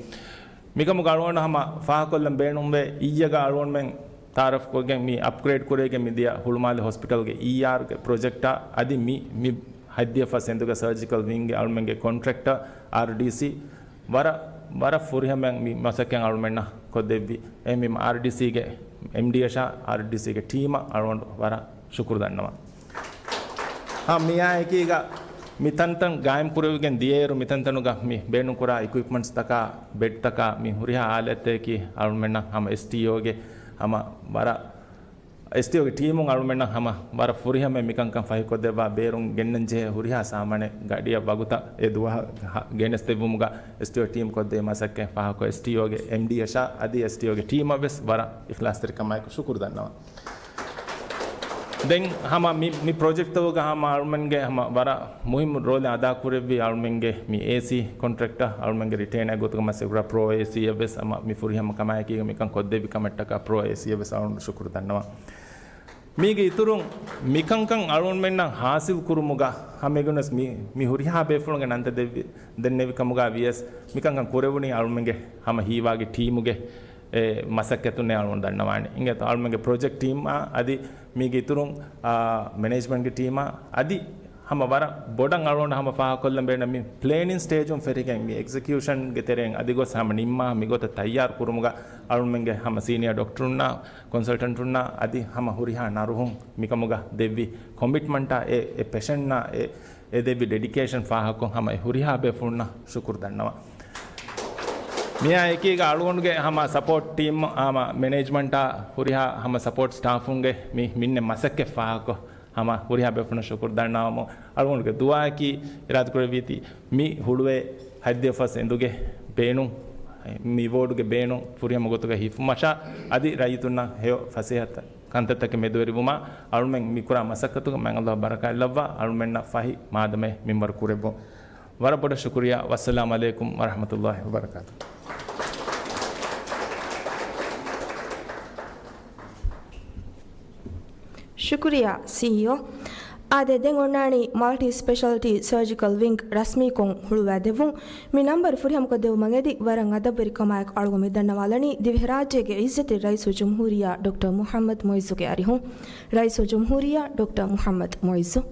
މިކަމުގަ އަޅުގަނޑު ހަމަ ފާހަގަކޮށްލަން ބޭނުންވޭ، އިއްޔެގަ އަޅުގަނޑުމެން ތައާރަފްކޮށްގެން މި އަޕްގްރޭޑް ކުރެވިގެން މިދިޔަ ހުޅުމާލެ ހޮސްޕިޓަލްގެ އީއާރްގެ ޕްރޮޖެކްޓާ އަދި މި، މި ހަތްދިހަ ފަސް އެނދުގެ ސަރޖިކަލް ވިންގްގެ އަޅުމެންގެ ކޮންޓްރެކްޓަރ އާރްޑީސީ ވަރަށް، ވަރަށް ފުރިހަމައިން މި މަސައްކަތް އަޅުމެންނަށް ކޮށްދެއްވި. އެހެންވީމަ އާރްޑީސީގެ އެމްޑީއަށާ އާރްޑީސީގެ ޓީމަށް އަޅުގަނޑު ވަރަށް ޝުކުރު ދަންނަވަން. ހަމަ މިއާއެކީގަ މި ތަންތަން ގާއިމް ކުރެވިގެން ދިޔައިރު މިތަންތަނުގަ މި ބޭނުންކުރާ އިކުއިޕްމަންޓްސްތަކާ، ބެޑްތަކާ މި ހުރިހާ އާލަތްތަކަކީ އަޅުމެންނަށް ހަމަ އެސްޓީއޯގެ ހަމަ ވަރަށް އެސްޓީއޯގެ ޓީމުން އަޅުމެންނަށް ހަމަ ވަރަށް ފުރިހަމަ މިކަންކަން ފަހިކޮށްދެއްވާ ބޭރުން ގެންނަންޖެހޭ ހުރިހާ ސާމާނެއް ގަޑިއަށް ވަގުތަށް އެ ދުވަހަށް ހަ-، ގެނެސްދެއްވުމުގަ އެސްޓީއޯ ޓީމް ކޮށްދޭ މަސައްކަތް ފާހަގަކޮށް އެސްޓީއޯގެ އެމްޑީއަށާ އަދި އެސްޓީއޯގެ ޓީމަށް ވެސް ވަރަށް އިޚްލާޞްތެރިކަމާއެކު ޝުކުރު ދަންނަވަން. ދެން ހަމަ މި، މި ޕްރޮޖެކްޓްތަކުގަ ހަމަ އަޅުމެންގެ ހަމަ ވަރަށް މުހިއްމު ރޯލެއް އަދާކުރެއްވި އަޅުމެންގެ މި އޭސީ ކޮންޓްރެކްޓަރ އަޅުމެންގެ ރިޓޭނާ ގޮތުގަ މަސައްކަތް ކުރާ ޕްރޯ އޭސީއަށް ވެސް ހަމަ މި ފުރިހަމަ ކަމާއެކީގަ މިކަން ކޮށްދެއްވި ކަމަށްޓަކާ ޕްރޯ އޭސީއަށް ވެސް އަޅުގަނޑު ޝުކުރު ދަންނަވަން. މީގެ އިތުރުން މިކަންކަން އަޅުގަނޑުމެންނަށް ހާސިލް ކުރުމުގަ ހަމައެގޮތުން ވެސް މި، މި ހުރިހާ ބޭފުޅުންގެ ނަންތައް ދެއްވި، ދެންނެވި ކަމުގަ ވިޔަސް މިކަންކަން ކުރެވުނީ އަޅުމެންގެ ހަމަ ހީވާގި ޓީމުގެ އެ މަސައްކަތުންނޭ އަޅުގަނޑު ދަންނަވާނެ. އިނގޭތޯ އަޅުމެންގެ ޕްރޮޖެކްޓް ޓީމާ އަދި މީގެ އިތުރުން، އާ، މެނޭޖްމަންޓްގެ ޓީމާ އަދި ހަމަ ވަރަށް ބޮޑަށް އަޅުގަނޑު ހަމަ ފާހަގަކޮށްލަން ބޭނުން މި ޕްލޭނިން ސްޓޭޖުން ފެށިގެން މި އެގްޒެކިއުޝަންގެ ތެރެއިން އަދި ގޮސް ހަމަ ނިންމާ މިގޮތަށް ތައްޔާރު ކުރުމުގަ އަޅުމެންގެ ހަމަ ސީނިއާ ޑޮކްޓަރުންނާ ކޮންސަލްޓަންޓުންނާ އަދި ހަމަ ހުރިހާ ނަރުހުން މިކަމުގަ ދެއްވި ކޮމިޓްމަންޓާ އެ، އެ ޕެޝަންނާ އެ، އެ ދެއްވި ޑެޑިކޭޝަން ފާހަގަކޮށް ހަމަ އެ ހުރިހާ ބޭފުޅުންނަށް ޝުކުރު ދަންނަވަން. މިއާ އެކީގަ އަޅުގަނޑުގެ ހަމަ ސަޕޯޓް ޓީމް ހަމަ މެނޭޖްމަންޓާ ހުރިހާ ހަމަ ސަޕޯޓް ސްޓާފުންގެ މި މިންނެ މަސައްކަތް ފާހަގަކޮށް ހަމަ ހުރިހާ ބޭފުޅުން ޝުކުރު ދަންނަވަމު، އަޅުގަނޑުގެ ދުޢާއަކީ އިރާދަކުރެއްވީތީ މި ހުޅުވޭ ހަތްދިހަ ފަސް އެނދުގެ ބޭނުން، މި ވޯޑުގެ ބޭނުން ފުރިހަމަ ގޮތުގަ ހިފުމަށާ އަދި ރައްޔިތުންނަށް ހެޔޮ ފަސޭހަތައް ކަންތައްތަކެއް މެދުވެރިވުމާ، އަޅުމެން މިކުރާ މަސައްކަތުގަ މާތް ﷲ ބަރަކާތްލައްވާ، އަޅުމެންނަށް ފަހި މާދަމައެއް މިންވަރު ކުރެއްވުން. ވަރަށް ބޮޑަށް ޝުކުރިއްޔާ. ވައްސަލާމް ޢަލައިކުމް ވަރަޙްމަތުﷲ ވަބަރަކާތުހު. ޝުކުރިއްޔާ، ސީއީއޯ. އާދެ، ދެން އޮންނާނީ މަލްޓި ސްޕެޝަލްޓީ ސަރޖިކަލް ވިންގް ރަސްމީކޮށް ހުޅުވާދެއްވުން. މި ނަންބަރު ފުރިހަމަކޮށްދެއްވުމަށް އެދި، ވަރަށް އަދަބުވެރިކަމާއެކު އަޅުގަނޑު މި ދަންނަވާލަނީ ދިވެހިރާއްޖޭގެ ޢިއްޒަތްތެރި ރައީސުލްޖުމްހޫރިއްޔާ ޑޮކްޓަރ މުޙައްމަދު މުޢިއްޒުގެ އަރިހުން. ރައީސުލްޖުމްހޫރިއްޔާ ޑޮކްޓަރ މުޙައްމަދު މުޢިއްޒު.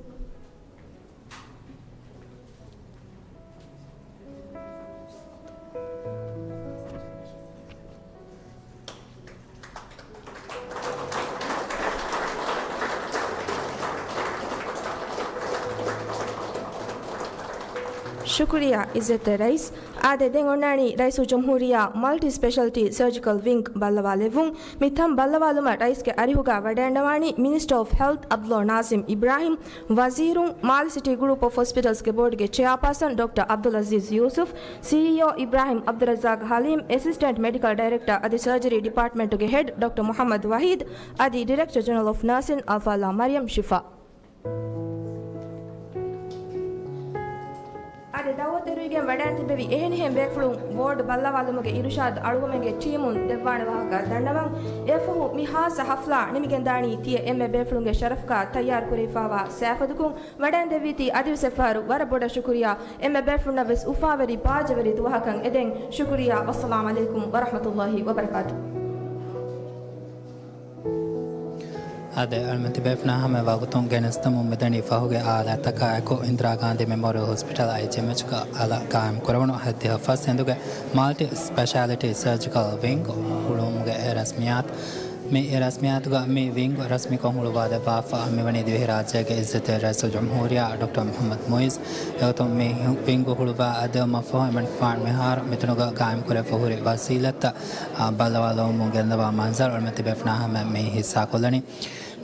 ޝުކުރިއްޔާ ޢިއްޒަތްތެރި ރައީސް. އާދެ، ދެން އޮންނާނީ ރައީސުލްޖުމްހޫރިއްޔާ މަލްޓި ސްޕެޝަލްޓީ ސަރޖިކަލް ވިންގް ބައްލަވާލެއްވުން. މި ތަން ބައްލަވާލުމަށް ރައީސްގެ އަރިހުގަ ވަޑައިންނަވާނީ މިނިސްޓަރ އޮފް ހެލްތް ޢަބްދުﷲ ނާޒިމް އިބްރާހިމް، ވަޒީރުން، މާލެ ސިޓީ ގްރޫޕް އޮފް ހޮސްޕިޓަލްސްގެ ބޯޑުގެ ޗެއާޕާސަން ޑޮކްޓަރ ޢަބްދުލް ޢަޒީޒް ޔޫސުފް، ސީއީއޯ އިބްރާހިމް ޢަބްދުއްރައްޒާޤް ޙަލީމް، އެސިސްޓެންޓް މެޑިކަލް ޑައިރެކްޓަރ އަދި ސަރޖަރީ ޑިޕާޓްމަންޓުގެ ހެޑް ޑޮކްޓަރ މުޙައްމަދު ވަޙީދް، އަދި ޑިރެކްޓަރ ޖެނެރަލް އޮފް ނާސިން އަލްފާޟިލާ މަރިޔަމް ޝިފާ. އަދި ދަޢުވަތު އެރުވިގެން ވަޑައިން ތިއްބެވި އެހެނިހެން ބޭފުޅުން ވޯޑް ބައްލަވާލުމުގެ އިރުޝާދު އަޅުގަމެންގެ ޓީމުން ދެއްވާނެ ވާހަކަ ދަންނަވަން. އެއަށްފަހު މި ޚާއްޞަ ޙަފްލާ ނިމިގެންދާނީ ތިޔަ އެންމެ ބޭފުޅުންގެ ޝަރަފުގަ ތައްޔާރު ކުރެވިފާވާ ސައިފަދަކުން. ވަޑައިން ދެއްވީތީ އަދިވެސް އެއްފަހަރު ވަރަށް ބޮޑަށް ޝުކުރިއްޔާ. އެންމެ ބޭފުޅުންނަށް ވެސް އުފާވެރި ބާއްޖަވެރި ދުވަހަކަށް އެދެން. ޝުކުރިއްޔާ. ވައްސަލާމް ޢަލައިކުމް ވަރަޙްމަތުﷲ ވަބަރަކާތުހު. އާދެ، އަޅުމެން ތިބޭފުޅުންނާ ހަމަ ވަގުތުން ގެނެސްދަމުން މިދަނީ ފަހުގެ އާލާތްތަކާ އެކު އިންދިރާ ގާންދީ މެމޯރިއަލް ހޮސްޕިޓަލް، އައިޖީއެމްއެޗްގަ އަލަށް ޤާއިމް ކުރެވުނު ހައްދިހަ ފަސް އެނދުގެ މަލްޓި ސްޕެޝާލިޓީ ސަރޖިކަލް ވިންގް ހުޅުވުމުގެ ރަސްމިއްޔާތު. މި ރަސްމިއްޔާތުގަ މި ވިންގް ރަސްމީކޮށް ހުޅުވާދެއްވާފަ މިވަނީ ދިވެހިރާއްޖޭގެ ޢިއްޒަތްތެރި ރައީސުލްޖުމްހޫރިއްޔާ ޑޮކްޓަރ މުޙައްމަދު މުޢިއްޒު. އެގޮތުން މި ވިންގް ހުޅުވާ ދެއްވުމަށްފަހު އެމަނިކުފާނު މިހާރު މިތަނުގަ ޤާއިމްކުރެވިފަ ހުރި ވަސީލަތްތައް ބައްލަވާލައްވަމުން ގެންދަވާ މަންޒަރު އަޅުމެން ތިބޭފުޅުންނާ ހަމަ މި ހިއްސާކޮށްލަނީ.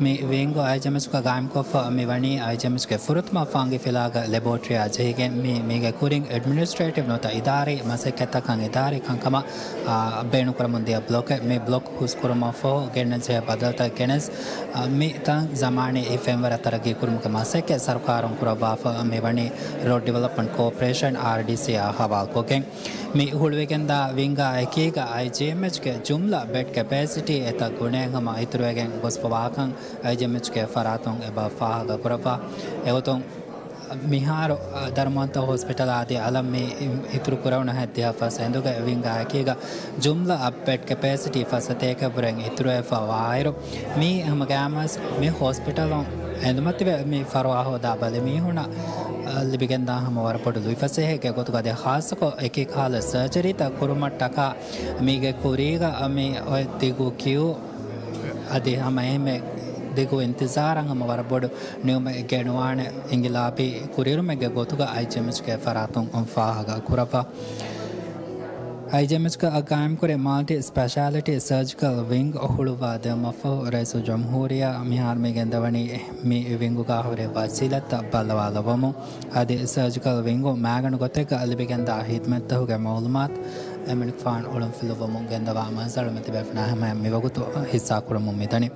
މި ވިންގް އައިޖީއެމްއެޗްގަ ޤާއިމްކޮށްފަ މިވަނީ އައިޖީއެމްއެޗްގެ ފުރަތަމަ ފަންގިފިލާގަ ލެބޯޓްރީއާ ޖެހިގެން މި، މީގެ ކުރިން އެޑްމިނިސްޓްރޭޓިވް ނުވަތަ އިދާރީ މަސައްކަތްތަކަށް އިދާރީ ކަންކަމަށް، އާ، ބޭނުންކުރަމުން ދިޔަ ބްލޮކެއް. މި ބްލޮކް ހުސްކުރުމަށްފަހު ގެންނަންޖެހޭ ބަދަލުތައް ގެނެސް، އާ، މި ތަން ޒަމާނީ ފެންވަރަށް ތަރައްގީކުރުމުގެ މަސައްކަތް ސަރުކާރުން ކުރައްވާފަ މިވަނީ ރޯޑް ޑިވެލޮޕްމަންޓް ކޯޕަރޭޝަން، އާރްޑީސީ، އާ ހަވާލުކޮށްގެން. މި ހުޅުވިގެންދާ ވިންގާ އެކީގަ އައިޖީއެމްއެޗްގެ ޖުމްލަ ބެޑް ކެޕޭސިޓީ އެތައް ގުނައެއްހަމަ އިތުރުވެގެން ގޮސްފަވާކަން އައިޖީއެމްއެޗްގެ ފަރާތުން އެބަ ފާހަގަކުރައްވާ. އެގޮތުން މިހާރު، އަ، ދަރުމަންތައް ހޮސްޕިޓަލާ އަދި އަލަށް މި އިތުރު ކުރެވުނު ހައްދިހަ ފަސް އެނދުގެ ވިންގާ އެކީގަ ޖުމްލަ އަށް ބެޑް ކެޕޭސިޓީ ފަސް ސަތޭކައަށްވުރެން އިތުރުވެފަ ވާއިރު، މީ ހަމަ ގައިމުވެސް މި ހޮސްޕިޓަލުން އެނދުމަށް ތިބެ މި ފަރުވާ ހޯދާ ބަލިމީހުންނަށް، އަ، ލިބިގެންދާ ހަމަ ވަރަށް ބޮޑު ލުއިފަސޭހައެއްގެ ގޮތުގަ އަދި ޚާއްޞަކޮށް އެކި ކަހަލަ ސަރޖަރީތައް ކުރުމަށްޓަކާ މީގެ ކުރީގަ މި އޮތް ދިގު ކިޔޫ އަދި ހަމަ އެހެންމެ ދިގު އިންތިޒާރަށް ހަމަ ވަރަށް ބޮޑު ނިޢުމަތެއް ގެނުވާނެ އިންގިލާބީ ކުރިއެރުމެއްގެ ގޮތުގަ އައިޖީއެމްއެޗްގެ ފަރާތުން ފާހަގަ ކުރައްވާ. އައިޖީއެމްއެޗްގަ ޤާއިމްކުރި މަލްޓި ސްޕެޝާލިޓީ ސަރޖިކަލް ވިންގް ހުޅުވާ ދެއްވުމަށްފަހު ރައީސުލްޖުމްހޫރިއްޔާ މިހާރު މި ގެންދަވަނީ މި ވިންގުގަ ހުރި ވަސީލަތްތައް ބައްލަވާލައްވަމުން. އަދި ސަރޖިކަލް ވިންގު މާގަނޑު ގޮތެއްގަ ލިބިގެންދާ ހިދްމަތްތަހުގެ މައުލޫމާތު އެމަނިކުފާނު އޮޅުންފިލުއްވަމުން ގެންދަވާ މަންޒަރު މިތިބޭފުނާ ހަމަޔަށް މިވަގުތު ހިއްސާކުރަމުން މިދަނީ.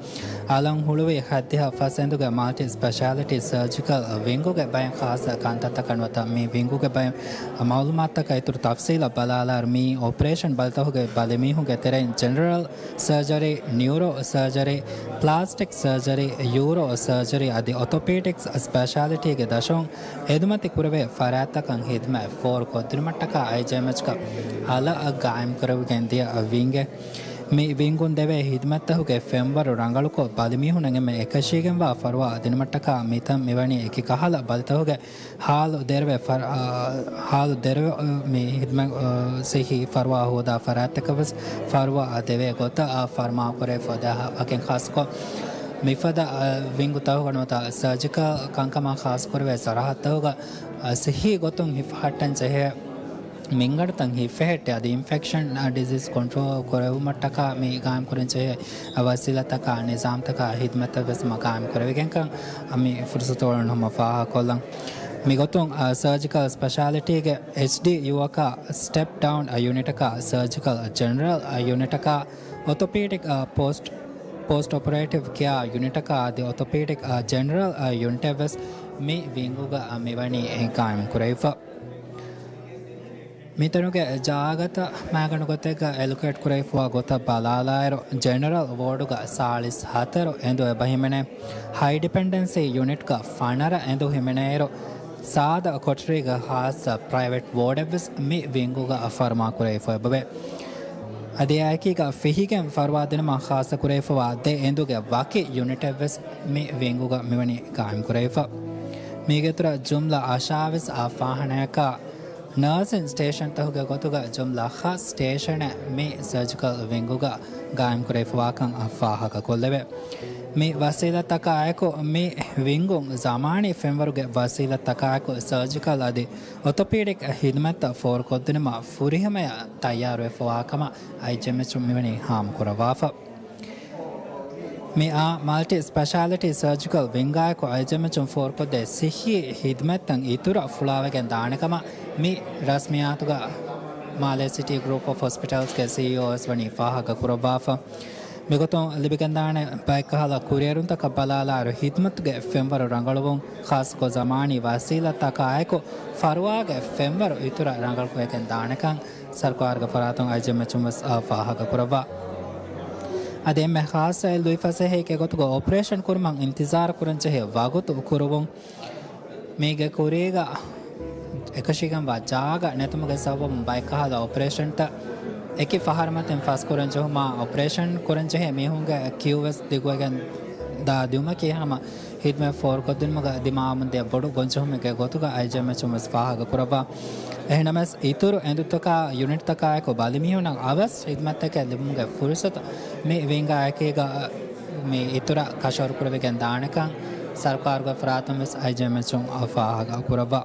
އަލަށް ހުޅުވި ހައްދިހަ ފަސް އެނދުގެ މަލްޓި ސްޕެޝާލިޓީ ސަރޖިކަލް ވިންގުގެ ބައެއް ޚާއްޞަ ކަންތައްތަކަށް ނުވަތަ މި ވިންގުގެ ބައެއް މައުލޫމާތުތަކަށް އިތުރު ތަފްސީލަށް ބަލާލާއިރު، މިއީ އޮޕަރޭޝަން ބަލިތަހުގެ ބަލިމީހުންގެ ތެރެއިން ޖެނެރަލް ސަރޖަރީ، ނިއުރޯ ސަރޖަރީ، ޕްލާސްޓިކް ސަރޖަރީ، ޔޫރޯ ސަރޖަރީ އަދި އޮތޮޕީޑިކްސް ސްޕެޝާލިޓީގެ ދަށުން ހިދުމަތި ކުރެވޭ ފަރާތްތަކަށް ހިދުމަތް ފޯރުކޮށްދިނުމަށްޓަކާ އައިޖީއެމްއެޗްގަ އަލަށް ގާއިމްކުރެވިގެން ދިޔަ ވިންގެއް. މި ވިންގުން ދެވޭ ހިދުމަތްތަހުގެ ފެންވަރު ރަނގަޅުކޮށް، ބަލިމީހުންނަށް އެންމެ އެކަށީގެންވާ ފަރުވާ ދިނުމަށްޓަކާ މިތަން މިވަނީ އެކި ކަހަލަ ބަލިތަހުގެ ހާލު ދެރަވެ ފަރ-، އާ، ހާލު ދެރަވެ، އާ، މި ހިދުމަތް، އާ، ސިއްހީ ފަރުވާ ހޯދާ ފަރާތްތަކަށް ވެސް ފަރުވާ ދެވޭ ގޮތަށް، އާ، ފަރުމާކުރެވިފަ ދާ ވަކިން ޚާއްޞަކޮށް މިފަދަ، އާ، ވިންގުތަހުގަ ނުވަތަ ސަރޖިކަލް ކަންކަމާ ޚާއްޞަކުރެވޭ ސަރަހައްދުތަކުގަ، އާ، ސިއްހީ ގޮތުން ހިފަހައްޓަން ޖެހޭ މިންގަނޑުތައް ހިފެހެއްޓެ އަދި އިންފެކްޝަން، އާ، ޑިޒީޒް ކޮންޓްރޯލް ކުރެވުމަށްޓަކާ މި ގާއިމް ކުރަން ޖެހޭ ވަސީލަތަކާ، ނިޒާމްތަކާ، ހިދުމަތްތައް ވެސް މަ ގާއިމް ކުރެވިގެންކަން މި ފުރުސަތު އޮޅުން ހަމަ ފާހަގަކޮށްލަން. މިގޮތުން، އާ، ސަރޖިކަލް ސްޕެޝާލިޓީގެ އެޗްޑީޔޫއަކާ، ސްޓެޕް ޑައުން ޔުނިޓަކާ، ސަރޖިކަލް ޖެނެރަލް ޔުނިޓަކާ، އޮތޮޕީޑިކް، އާ، ޕޯސްޓް ޕޯސްޓް އޮޕަރޭޓިވް ކެއާ ޔުނިޓަކާ އަދި އޮތޮޕީޑިކް އާ ޖެނެރަލް އާ ޔުނިޓެއްވެސް މި ވިންގުގަ މިވަނީ ގާއިމް ކުރެވިފަ. މިތަނުގެ ޖާގަތައް މައިގަނޑު ގޮތެއްގަ އެލޮކޭޓް ކުރެވިފައިވާ ގޮތަށް ބަލާލާއިރު، ޖެނެރަލް ވޯޑުގަ ސާޅީސް ހަތަރު އެނދު އެބަ ހިމެނޭ. ހައި ޑިޕެންޑެންސީ ޔުނިޓްގަ ފަނަރަ އެނދު ހިމެނޭއިރު، ސާދަ ކޮޓަރީގަ ޚާއްޞަ ޕްރައިވެޓް ވޯޑެއްވެސް މި ވިންގުގަ ފަރުމާ ކުރެވިފައި އެބަވޭ. އަދި އެއާއެކީގަ ފިހިގެން ފަރުވާ ދިނުމަށް ޚާއްޞަ ކުރެވިފައިވާ ދެ އެނދުގެ ވަކި ޔުނިޓެއްވެސް މި ވިންގުގަ މިވަނީ ގާއިމް ކުރެވިފަ. މީގެ އިތުރަށް ޖުމްލަ އަށާވީސް އާ ފާހަނަޔަކާ ނާސިން ސްޓޭޝަންތަކުގެ ގޮތުގަ ޖުމްލަ ހަ ސްޓޭޝަނެއް މި ސަރޖިކަލް ވިންގުގަ ގާއިމް ކުރެވިފައިވާކަން ފާހަގަކޮށްލެވޭ. މި ވަސީލަތްތަކާއެކު މި ވިންގުން ޒަމާނީ ފެންވަރުގެ ވަސީލަތްތަކާއެކު ސަރޖިކަލް އަދި އޮތޮޕީޑިކް ހިދުމަތްތައް ފޯރުކޮށްދިނުމަށް ފުރިހަމަޔަށް ތައްޔާރުވެފައިވާކަމަށް އައިޖެމެޗުން މިވަނީ ހާމަކުރައްވާފަ. މި އާ މަލްޓި ސްޕެޝާލިޓީ ސަރޖިކަލް ވިންގާއެކު އައިޖެމެޗުން ފޯރުކޮށްދޭ ސިއްހީ ހިދުމަތްތައް އިތުރަށް ފުޅާވެގެން ދާނެކަމަށް މި ރަސްމިއްޔާތުގަ މާލޭ ސިޓީ ގްރޫޕް އޮފް ހޮސްޕިޓަލްސްގެ ސީއީއޯ ވެސް ވަނީ ފާހަގަ ކުރައްވާފަ. މިގޮތުން ލިބިގެންދާނެ ބައެއްކަހަލަ ކުރިއެރުންތަކަށް ބަލާލާއިރު، ހިދުމަތުގެ ފެންވަރު ރަނގަޅުވުން، ޚާއްޞަކޮށް ޒަމާނީ ވަސީލަތްތަކާއެކު ފަރުވާގެ ފެންވަރު އިތުރަށް ރަނގަޅުކޮށްގެން ދާނެކަން ސަރުކާރުގެ ފަރާތުން އައިޖެމެޗުން ވެސް ފާހަގަ ކުރައްވާ. އަދި އެންމެ ޚާއްޞައެއް ލުއިފަސޭހައެއްގެ ގޮތުގަ އޮޕަރޭޝަން ކުރުމަށް އިންތިޒާރު ކުރަންޖެހޭ ވަގުތު ކުރުވުން. މީގެ ކުރީގަ އެކަށީގެންވާ ޖާގަ ނެތުމުގެ ސަބަބުން ބައެއްކަހަލަ އޮޕަރޭޝަންތައް އެކި ފަހަރުމަތިން ފަސްކުރަން ޖެހުމާ، އޮޕަރޭޝަން ކުރަންޖެހޭ މީހުންގެ ކިއުވެސް ދިގުވެގެން ދާ ދިއުމަކީ ހަމަ ހިދުމަތް ފޯރުކޮށްދިނުމުގަ ދިމާވަމުންދިޔަ ބޮޑު ގޮންޖެހުމެއްގެ ގޮތުގަ އައިޖެމެޗުން ވެސް ފާހަގަ ކުރައްވާ. އެހެނަމަސް އިތުރު އެނދުތަކާ ޔުނިޓްތަކާއެކު ބަލިމީހުންނަށް އަވަސް ހިދުމަތްތަކެއް ލިބުމުގެ ފުރުސަތު މި ވިންގާއެކީގަ މި އިތުރަށް ކަށަވަރު ކުރެވިގެން ދާނެކަން ސަރުކާރުގެ ފަރާތުން ވެސް އައިޖެމެޗުން ފާހަގަ ކުރައްވާ.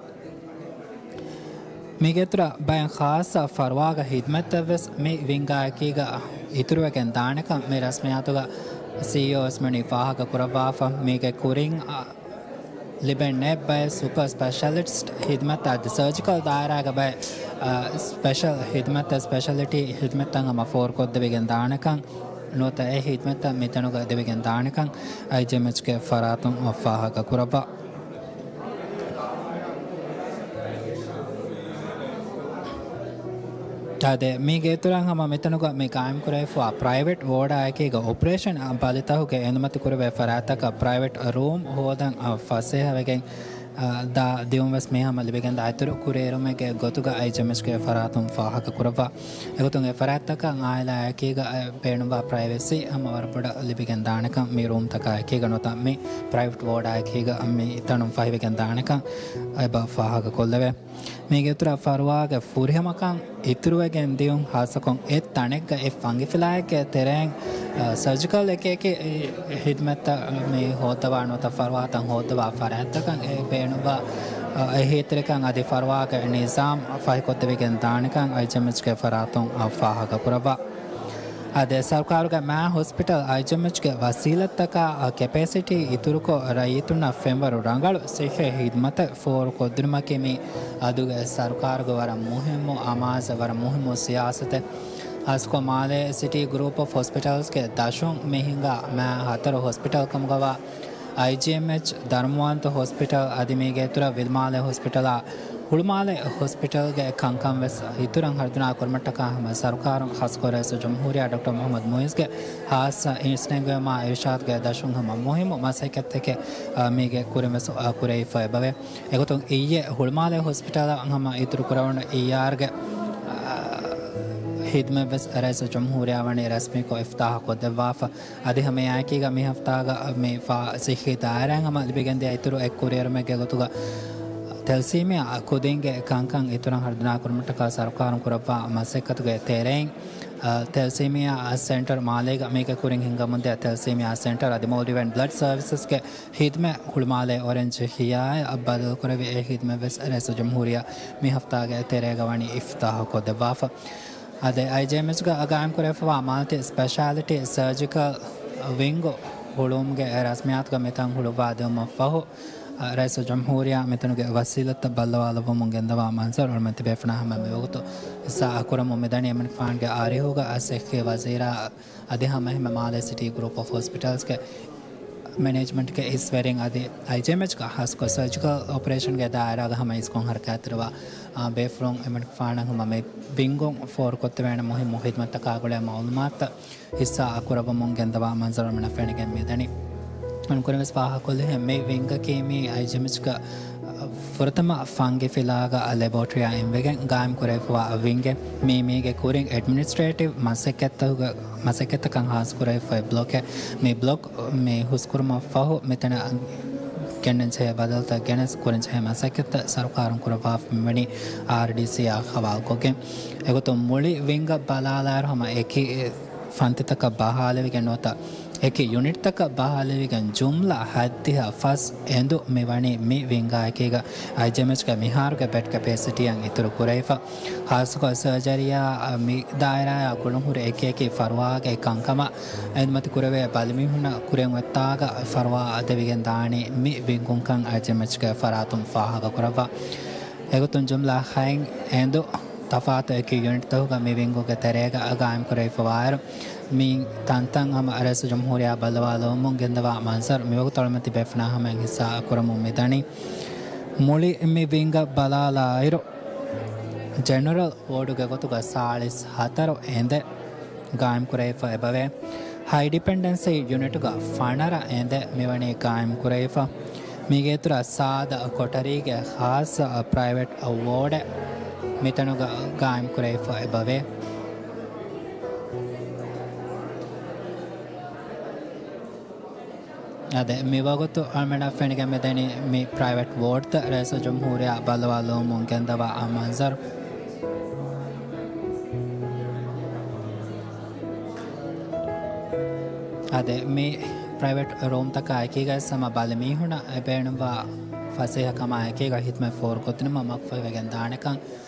މީގެއިތުރަށް ބައެއް ޚާއްޞަ ފަރުވާގެ ހިދުމަތްތައްވެސް މި ވިންގާއެކީގަ އިތުރުވެގެން ދާނެކަން މި ރަސްމިއްޔާތުގަ ސީއީއޯ ވެސް ވަނީ ފާހަގަ ކުރައްވާފަ. މީގެ ކުރިން އަ، ލިބެން ނެތް ބައެއް ސުޕަ ސްޕެޝަލިސްޓް ހިދުމަތް އަދި ސަރޖިކަލް ދާއިރާގެ ބައެއް، އަ، ސްޕެޝަލް ހިދުމަތްތައް، ސްޕެޝަލިޓީ ހިދުމަތްތައް ހަމަ ފޯރުކޮށްދެވިގެން ދާނެކަން ނުވަތަ އެ ހިދުމަތްތައް މިތަނުގަ ދެވިގެން ދާނެކަން އައިޖެމެޗްގެ ފަރާތުން ފާހަގަ ކުރައްވާ. އާދެ، މީގެ އިތުރަށް ހަމަ މިތަނުގަ މި ގާއިމް ކުރެވިފައިވާ ޕްރައިވެޓް ވޯޑާއެކީގަ އޮޕަރޭޝަން ބަލިތަކުގެ އެނދުމަތި ކުރެވޭ ފަރާތްތަކަށް ޕްރައިވެޓް ރޫމް ހޯދަން ފަސޭހަވެގެން ދާ ދިއުން ވެސް މި ހަމަ ލިބިގެންދާ އިތުރު ކުރިއެރުމެއްގެ ގޮތުގަ އައިޖެމެޗްގެ ފަރާތުން ފާހަގަ ކުރައްވާ. އެގޮތުން އެ ފަރާތްތަކަށް އާއިލާއެކީގަ ބޭނުންވާ ޕްރައިވެސީ ހަމަ ވަރަށް ބޮޑަށް ލިބިގެން ދާނެކަން މި ރޫމްތަކާއެކީގަ ނުވަތަ މި ޕްރައިވެޓް ވޯޑާއެކީގަ މި ތަނުން ފަހިވެގެން ދާނެކަން އެބަ ފާހަގަ ކޮށްލެވޭ. މީގެ އިތުރަށް ފަރުވާގެ ފުރިހަމަކަން އިތުރުވެގެން ދިޔުން ހާއްސަކޮށް އެ ތަނެއްގަ އެ ފަންގިފިލާއެއްގެ ތެރެއިން، އަ، ސަރޖިކަލް އެކި އެކި ހިދުމަތްތައް މި ހޯއްދަވާ ނުވަތަ ފަރުވާތައް ހޯއްދަވާ ފަރާތްތަކަށް އެ ބޭނުންވާ، އަ، އެހީތެރިކަން އަދި ފަރުވާގެ ނިޒާމް ފަހިކޮށްދެވިގެން ދާނެކަން އައިޖެމެޗްގެ ފަރާތުން ފާހަގަ ކުރައްވާ. އާދެ، ސަރުކާރުގެ މާ ހޮސްޕިޓަލް އައިޖެމެޗްގެ ވަސީލަތްތަކާ ކެޕޭސިޓީ އިތުރުކޮށް، ރައްޔިތުންނަށް ފެންވަރު ރަނގަޅު ސިއްހީ ހިދުމަތެއް ފޯރު ކޮށްދިނުމަކީ މި އަދުގެ ސަރުކާރުގެ ވަރަށް މުހިއްމު އަމާޒެއް، ވަރަށް މުހިއްމު ސިޔާސަތެއް. ހާއްސަކޮށް މާލޭ ސިޓީ ގްރޫޕް އޮފް ހޮސްޕިޓަލްސްގެ ދަށުން މި ހިނގާ މާ ހަތަރު ހޮސްޕިޓަލް ކަމުގަވާ އައިޖީއެމްއެޗް، ދަރުމަވަންތު ހޮސްޕިޓަލް އަދި މީގެ އިތުރަށް ވިލުމާލޭ ހޮސްޕިޓަލާ، ހުޅުމާލޭ ހޮސްޕިޓަލްގެ ކަންކަން ވެސް އިތުރަށް ހަރުދަނާ ކުރުމަށްޓަކާ ހަމަ ސަރުކާރުން ޚާއްސަކޮށް ރައީސުލްޖުމްހޫރިއްޔާ ޑޮކްޓަރ މުޙައްމަދު މުޢިއްޒުގެ ހާއްސަ އިސްނެންގެވުމާ އިރުޝާދުގެ ދަށުން ހަމަ މުހިއްމު މަސައްކަތްތަކެއް، އާ، މީގެ ކުރިން ވެސް، އާ، ކުރެވިފަ އެބަވޭ. އެގޮތުން އިއްޔެ ހުޅުމާލޭ ހޮސްޕިޓަލަށް ހަމަ އިތުރު ކުރެވުނު އީއާރްގެ، އާ، ހިދުމަތް ވެސް ރައީސުލްޖުމްހޫރިއްޔާ ވަނީ ރަސްމީކޮށް އިފްތާޙު ކޮށްދެއްވާފަ. އަދި ހަމައެއާއެކީގަ މި ހަފްތާގަ މި ފާ ސިއްހީ ދާއިރާއިން ހަމަ ލިބިގެންދިޔަ އިތުރު އެއް ކުރިއެރުމެއްގެ ގޮތުގަ ތެލްސީމިއާ ކުދިންގެ ކަންކަން އިތުރަށް ހަރުދަނާ ކުރުމަށްޓަކާ ސަރުކާރުން ކުރައްވާ މަސައްކަތުގެ ތެރެއިން، އަ، ތެލްސީމިއާ ސެންޓަރ މާލޭގަ މީގެ ކުރިން ހިންގަމުންދިޔަ ތެލްސީމިއާ ސެންޓަރ އަދި މޯލްޑިވިއަން ބްލަޑް ސަރވިސަސްގެ ހިދުމަތް ހުޅުމާލޭ އޮރެންޖް ހިޔާއަށް ބަދަލުކުރެވި އެ ހިދުމަތް ވެސް ރައީސުލްޖުމްހޫރިއްޔާ މި ހަފްތާގެ ތެރޭގަ ވަނީ އިފްތާޙުކޮށްދެއްވާފަ. އާދެ، އައިޖީއެމްއެޗްގަ ގާއިމްކުރެވިފައިވާ މަލްޓި ސްޕެޝާލިޓީ ސަރޖިކަލް ވިންގު ހުޅުވުމުގެ ރަސްމިއްޔާތުގެ މިތަން ހުޅުއްވާ ދިއުމަށްފަހު، ރައީސުލްޖުމްހޫރިއްޔާ މިތަނުގެ ވަސީލަތްތައް ބައްލަވާލައްވަމުން ގެންދަވާ މަންޒަރު އަޅުމެން ތިބޭފުޅުންނާ ހަމަ މިވަގުތު ހިއްސާ ކުރަމުން މިދަނީ. އެމްއެން ފާންގެ އާރިހުގަ އަ ސިއްހީ ވަޒީރާ އަދި ހަމައެހެންމެ މާލޭ ސިޓީ ގްރޫޕް އޮފް ހޮސްޕިޓަލްސްގެ މެނޭޖްމަންޓްގެ އިސްވެރިން އަދި އައިޖީއެމްއެޗްގަ ހާއްސަކޮށް ސަރޖިކަލް އޮޕަރޭޝަންގެ ދާއިރާގަ ހަމަ އިސްކޮށް ހަރަކާތްތެރިވާ އާ ބޭފުޅުން އެމްއެން ފާނަށް ހަމަ މި ވިންގުން ފޯރުކޮށްދެވޭނެ މުހިއްމު ހިދުމަތްތަކާ ގުޅޭ މައުލޫމާތުތައް ހިއްސާ ކުރައްވަމުން ގެންދަވާ މަންޒަރު އަޅުމެންނަށް ފެނިގެން މިދަނީ. އަޅުގަނޑު ކުރިންވެސް ފާހަގަކޮށްލިހެން މި ވިންގަކީ މި އައިޖީއެމްއެޗްގަ ފުރަތަމަ ފަންގި ފިލާގަ ލެބޯޓްރީއާ އިންވެގެން ގާއިމް ކުރެވިފަވާ ވިންގެއް. މީ މީގެ ކުރިން އެޑްމިނިސްޓްރޭޓިވް މަސައްކަތްތަކުގަ މަސައްކަތްތަކަށް ހާއްސަ ކުރެވިފައި ބްލޮކެއް. މި ބްލޮކް މި ހުސްކުރުމަށް ފަހު މިތަނަށް ގެންނަންޖެހޭ ބަދަލުތައް ގެނެސް ކުރަންޖެހޭ މަސައްކަތްތައް ސަރުކާރުން ކުރައްވާފަ މިވަނީ އާރްޑީސީއާ ހަވާލުކޮށްގެން. އެގޮތުން މުޅި ވިންގަށް ބަލާލާއިރު ހަމަ އެކި ފަންތިތަކަށް ބަހާލެވިގެން ނުވަތަ އެކި ޔުނިޓްތަކަށް ބަހާލެވިގެން ޖުމްލަ ހައްދިހަ ފަސް އެނދު މިވަނީ މި ވިންގާއެކީގަ އައިޖީއެމްއެޗްގެ މިހާރުގެ ބެޑް ކެޕޭސިޓީއަށް އިތުރު ކުރެވިފަ. ހާއްސަކޮށް ސަރޖަރީއާ މި ދާއިރާއާ ގުޅުންހުރި އެކި އެކި ފަރުވާގެ ކަންކަމަށް އެނދުމަތި ކުރެވޭ ބަލިމީހުންނަށް ކުރިއަށް އޮތްތާގަ ފަރުވާ ދެވިގެން ދާނީ މި ވިންގުންކަން އައިޖީއެމްއެޗްގެ ފަރާތުން ފާހަގަކުރައްވާ. އެގޮތުން ޖުމްލަ ހައެއް އެނދު ތަފާތު އެކި ޔުނިޓްތަކުގަ މި ވިންގުގެ ތެރޭގަ ގާއިމް ކުރެވިފަވާއިރު، މި ތަންތަން ހަމަ ރައީސުލްޖުމްހޫރިއްޔާ ބައްލަވާލައްވަމުން ގެންދަވާ މަންޒަރު މިވަގުތު އަޅުމެން ތިބޭފުޅުންނާ ހަމައިން ހިއްސާ ކުރަމުން މިދަނީ. މުޅި މި ވިންގަށް ބަލާލާއިރު، ޖެނެރަލް ވޯޑުގެ ގޮތުގަ ސާޅީސް ހަތަރު އެނދެއް ގާއިމް ކުރެވިފަ އެބަވޭ. ހައި ޑިޕެންޑެންސީ ޔުނިޓުގަ ފަނަރަ އެނދެއް މިވަނީ ގާއިމް ކުރެވިފަ. މީގެ އިތުރަށް ސާދަ ކޮޓަރީގެ ޚާއްޞަ ޕްރައިވެޓް ވޯޑެއް މިތަނުގަ ގާއިމް ކުރެވިފަ އެބަވޭ. އާދެ، މިވަގުތު އަޅުމެންނަށް ފެނިގެން މިދަނީ މި ޕްރައިވެޓް ވޯޑްތައް ރައީސުލްޖުމްހޫރިއްޔާ ބައްލަވާލުމުން ގެންދަވާ މަންޒަރު. އާދެ، މި ޕްރައިވެޓް ރޫމްތަކާ އެކީގަ ހަމަ ބަލިމީހުންނަށް ބޭނުންވާ ފަސޭހަކަމާ އެކީގަ ހިދުމަތް ފޯރުކޮށްދިނުމަށް މަގުފަހިވެގެން ދާނެކަން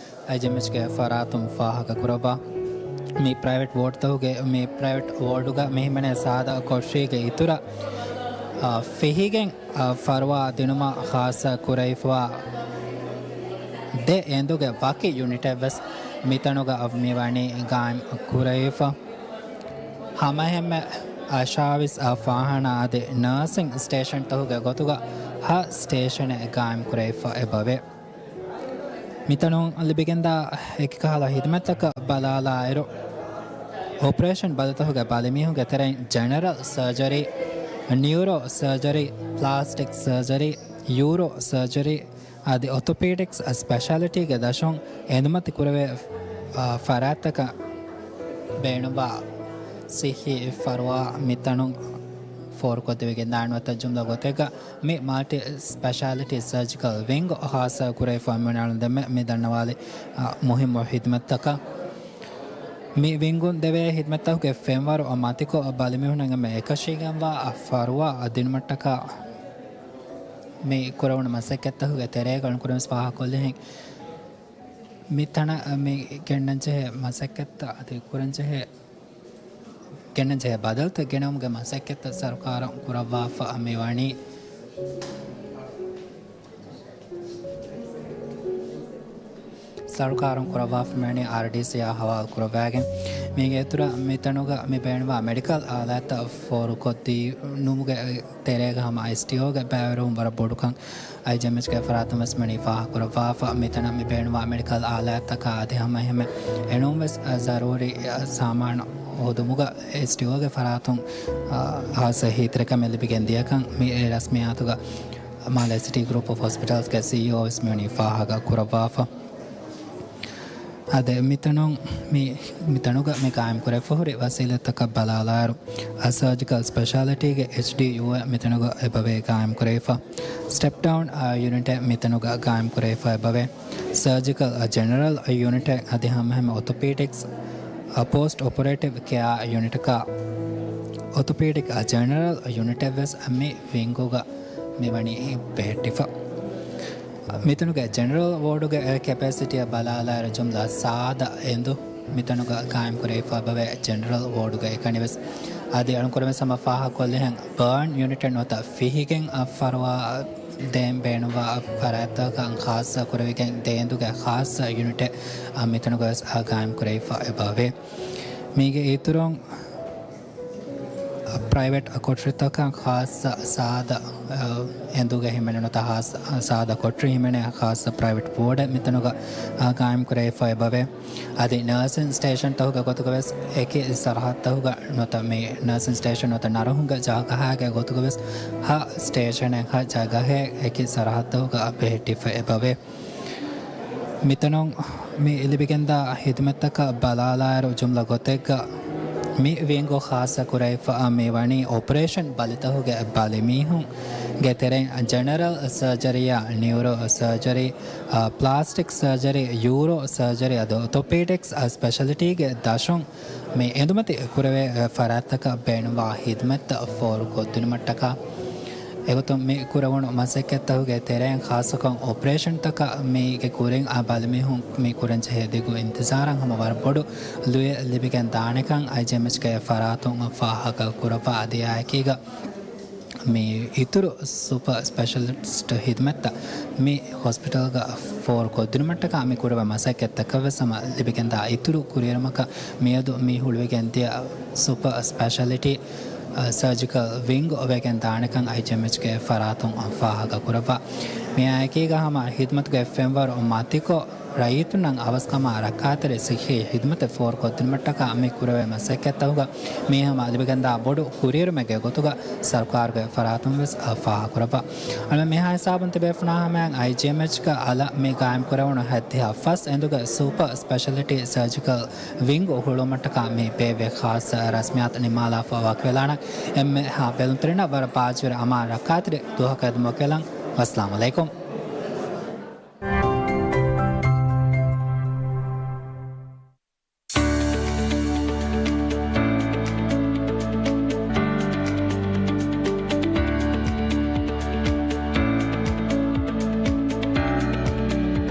އައިޖީއެމްއެޗްގެ ފަރާތުން ފާހަގަކުރައްވާ. މި ޕްރައިވެޓް ވޯޑްތަކުގެ، މި ޕްރައިވެޓް ވޯޑުގަ މި ހިމެނޭ ސާދަ ކޮށީގެ އިތުރަށް، އާ، ފިހިގެން، އާ، ފަރުވާ ދިނުމަށް ޚާއްޞަ ކުރެވިފަވާ ދެ އެނދުގެ ވަކި ޔުނިޓެއްވެސް މިތަނުގަ މިވަނީ ގާއިމް ކުރެވިފަ. ހަމައެހެންމެ އަށާވީސް ފާހާނާ އަދި ނާސިން ސްޓޭޝަންތަކުގެ ގޮތުގަ ހަ ސްޓޭޝަނެއް ގާއިމް ކުރެވިފަ އެބަވޭ. މިތަނުން ލިބިގެންދާ އެކިކަހަލަ ހިދުމަތްތަކަށް ބަލާލާއިރު، އޮޕަރޭޝަން ބަދަލުތަކުގެ ބަލިމީހުންގެ ތެރެއިން ޖެނެރަލް ސަރޖަރީ، ނިއުރޯ ސަރޖަރީ، ޕްލާސްޓިކް ސަރޖަރީ، ޔޫރޯ ސަރޖަރީ އަދި އޮތޮޕީޑިކްސް ސްޕެޝާލިޓީގެ ދަށުން އެނދުމަތި ކުރެވޭ، އާ، ފަރާތްތަކަށް ބޭނުންވާ ސިއްހީ ފަރުވާ މިތަނުން ފޯރުކޮށްދެވިގެންދާނެ. ނުވަތަ ޖުމްލަ ގޮތެއްގަ މި މަލްޓި ސްޕެޝާލިޓީ ސަރޖިކަލް ވިންގ ހާއްސަ ކުރެވިފަ މިނާޅުން ދެންމެ މި ދަންނަވާލި، އާ، މުހިއްމު ހިދުމަތްތަކަށް. މި ވިންގުން ދެވޭ ހިދުމަތްތަކުގެ ފެންވަރު މަތިކޮށް، ބަލިމީހުންނަށް އެންމެ އެކަށީގެންވާ ފަރުވާ ދިނުމަށްޓަކާ މި ކުރެވުނު މަސައްކަތްތަކުގެ ތެރޭގަ އަޅުގަނޑު ކުރިންވެސް ފާހަގަކޮށްލިހެން، މި ތަނަށް މި ގެންނަންޖެހޭ މަސައްކަތްތައް އަދި ކުރަންޖެހޭ، ގެންނަންޖެހޭ ބަދަލުތައް ގެނައުމުގެ މަސައްކަތްތައް ސަރުކާރުން ކުރައްވާފަ މިވަނީ. ސަރުކާރުން ކުރައްވާފަ މިވަނީ އާރްޑީސީއާ ހަވާލު ކުރައްވައިގެން. މީގެ އިތުރަށް މިތަނުގަ މި ބޭނުންވާ މެޑިކަލް އާލާތްތައް ފޯރުކޮށްދިނުމުގެ ތެރޭގަ ހަމަ އެސްޓީއޯގެ ބައިވެރިވުން ވަރަށް ބޮޑުކަން އައިޖީއެމްއެޗްގެ ފަރާތުން ވެސް މިވަނީ ފާހަގަކުރައްވާފަ. މިތަނަށް މި ބޭނުންވާ މެޑިކަލް އާލާތްތަކާ އަދި ހަމައެހެންމެ އެނޫންވެސް ޒަރޫރީ ސާމާނު ހޯދުމުގަ އެސްޓީއޯގެ ފަރާތުން ހާއްސަ އެހީތެރިކަމެއް ލިބިގެން ދިޔަކަން މި ރަސްމިއްޔާތުގަ މާލޭ ސިޓީ ގްރޫޕް އޮފް ހޮސްޕިޓަލްސްގެ ސީއީއޯ ވެސް މިވަނީ ފާހަގަ ކުރައްވާފަ. އާދެ، މިތަނުން މި، މިތަނުގަ މި ގާއިމް ކުރެވިފަ ހުރި ވަސީލަތްތަކަށް ބަލާލާއިރު، އަ، ސަރޖިކަލް ސްޕެޝާލިޓީގެ އެޗްޑީޔޫއެއް މިތަނުގަ އެބަވޭ ގާއިމް ކުރެވިފަ. ސްޓެޕް ޑައުން، އަ، ޔުނިޓެއް މިތަނުގަ ގާއިމް ކުރެވިފަ އެބަވޭ. ސަރޖިކަލް، އަ، ޖެނެރަލް ޔުނިޓެއް އަދި ހަމަހެމަ އޮތޮޕީޑިކްސް، އަ، ޕޯސްޓް އޮޕަރޭޓިވް ކެއާ ޔުނިޓަކާ، އޮތޮޕީޑިކް، އަ، ޖެނެރަލް ޔުނިޓެއް ވެސް މި ވިންގުގަ މިވަނީ ބެހެއްޓިފަ. މިތަނުގެ ޖެނެރަލް ވޯޑުގެ ކެޕޭސިޓީއަށް ބަލާލާއިރު، ޖުމްލަ ސާދަ އެނދު މިތަނުގަ ގާއިމް ކުރެވިފަ އެބަވޭ ޖެނެރަލް ވޯޑުގެ އެކަނިވެސް. އަދި އަޅުން ކުރެވެސް ހަމަ ފާހަގަކޮށްލިހެން، ބާން ޔުނިޓެއް ނުވަތަ ފިހިގެން އަށް ފަރުވާ ދޭން ބޭނުންވާ ފަރާތްތަކަށް ޚާއްޞަ ކުރެވިގެން ދޭ އެނދުގެ ޚާއްޞަ ޔުނިޓެއް މިތަނުގަވެސް ގާއިމް ކުރެވިފަ އެބަވޭ. މީގެ އިތުރުން ޕްރައިވެޓް ކޮޓަރިތަކަށް ޚާއްޞަ ސާދަ އެނދުގެ ހިމެނޭ ނުތަ ސާދަ ކޮޓަރި ހިމެނޭ ޚާއްޞަ ޕްރައިވެޓް ވޯޑެއް މިތަނުގަ ގާއިމް ކުރެވިފަ އެބަވޭ. އަދި ނާސިން ސްޓޭޝަންތަކުގެ ގޮތުގަވެސް އެކި ސަރަހައްދަތަކުގަ ނުތަ މި ނާސިން ސްޓޭޝަން ނުތަ ނަރުހުގެ ޖަހާގެ ގޮތުގަވެސް ހަ ސްޓޭޝަނެއް ހަ ޖަގަހެއް އެކި ސަރަހައްދަކުގަ ބެހެއްޓިފަ އެބަވޭ. މިތަނުން މި ލިބިގެންދާ ހިދުމަތްތަކަށް ބަލާލާއިރު ޖުމްލަ ގޮތެއްގަ މި ވިންގު ޚާއްޞަ ކުރެވިފަ މި ވަނީ އޮޕަރޭޝަން ބަލިތަކުގެ ބަލިމީހުންގެ ތެރެއިން ޖެނެރަލް ސަރޖަރީއާ، ނިއުރޯ ސަރޖަރީ، ޕްލާސްޓިކް ސަރޖަރީ، ޔޫރޯ ސަރޖަރީ އަދި އޮތޮޕީޑިކްސް ސްޕެޝަލިޓީގެ ދަށުން މި އެނދުމަތި ކުރެވޭ ފަރާތްތަކަށް ބޭނުންވާ ހިދުމަތްތައް ފޯރުކޮށްދިނުމަށްޓަކާ އެގޮތުން މި ކުރެވުނު މަސައްކަތްތަކުގެ ތެރެއިން ޚާއްޞަކޮށް އޮޕަރޭޝަންތަކަށް މީގެ ކުރިން އާ ބަލިމީހުން މި ކުރަންޖެހޭ ދިގު އިންތިޒާރަށް ހަމަ ވަރަށް ބޮޑު ލުޔެއް ލިބިގެން ދާނެކަން އައިޖީއެމްއެޗްގެ ފަރާތުން ފާހަގަ ކުރައްވާ. އަދި އާއެކީގަ މި އިތުރު ސުޕަ ސްޕެޝަލިސްޓް ހިދުމަތްތައް މި ހޮސްޕިޓަލްގަ ފޯރުކޮށްދިނުމަށްޓަކާ މި ކުރެވޭ މަސައްކަތްތަކަށްވެސް ހަމަ ލިބިގެންދާ އިތުރު ކުރިއެރުމަކަށް މިއަދު މި ހުޅުވިގެންދިޔަ ސުޕަ ސްޕެޝަލިޓީ ސަރޖިކަލް ވިންގް ވެގެން ދާނެކަން އައިޖީއެމްއެޗްގެ ފަރާތުން ފާހަގަ ކުރައްވާ. މިއާއެކީގަ ހަމަ ހިދުމަތުގެ ފެންވަރު މަތިކޮށް، ރައްޔިތުންނަށް އަވަސްކަމާ ރައްކާތެރި ސިއްހީ ހިދުމަތެއް ފޯރުކޮށްދިނުމަށްޓަކާ މި ކުރެވޭ މަސައްކަތްތަކުގަ މީ ހަމަ ލިބިގެންދާ ބޮޑު ކުރިއެރުމެއްގެ ގޮތުގަ ސަރުކާރުގެ ފަރާތުންވެސް ފާހަގަކުރައްވާ. އަޅުގަނޑު މިހާ ހިސާބުން ތިބޭފުޅުންނާ ހަމަޔަށް އައިޖީއެމްއެޗްގަ އަލަށް މި ގާއިމްކުރެވުނު ހައްދިހަ ފަސް އެނދުގެ ސުޕަ ސްޕެޝަލިޓީ ސަރޖިކަލް ވިންގް ހުޅުވުމަށްޓަކާ މި ބޭއްވޭ ޚާއްޞަ ރަސްމިއްޔާތު ނިންމާލާފަ ވަކިވެލާނަން. އެންމެހާ ބެލުންތެރިންނަށް ވަރަށް ބާއްޖަވެރި އަމާން ރައްކާތެރި ދުވަހަކަށް އެދުމަށް ވަކިވެލަން. ވައްސަލާމް އަލައިކުމް.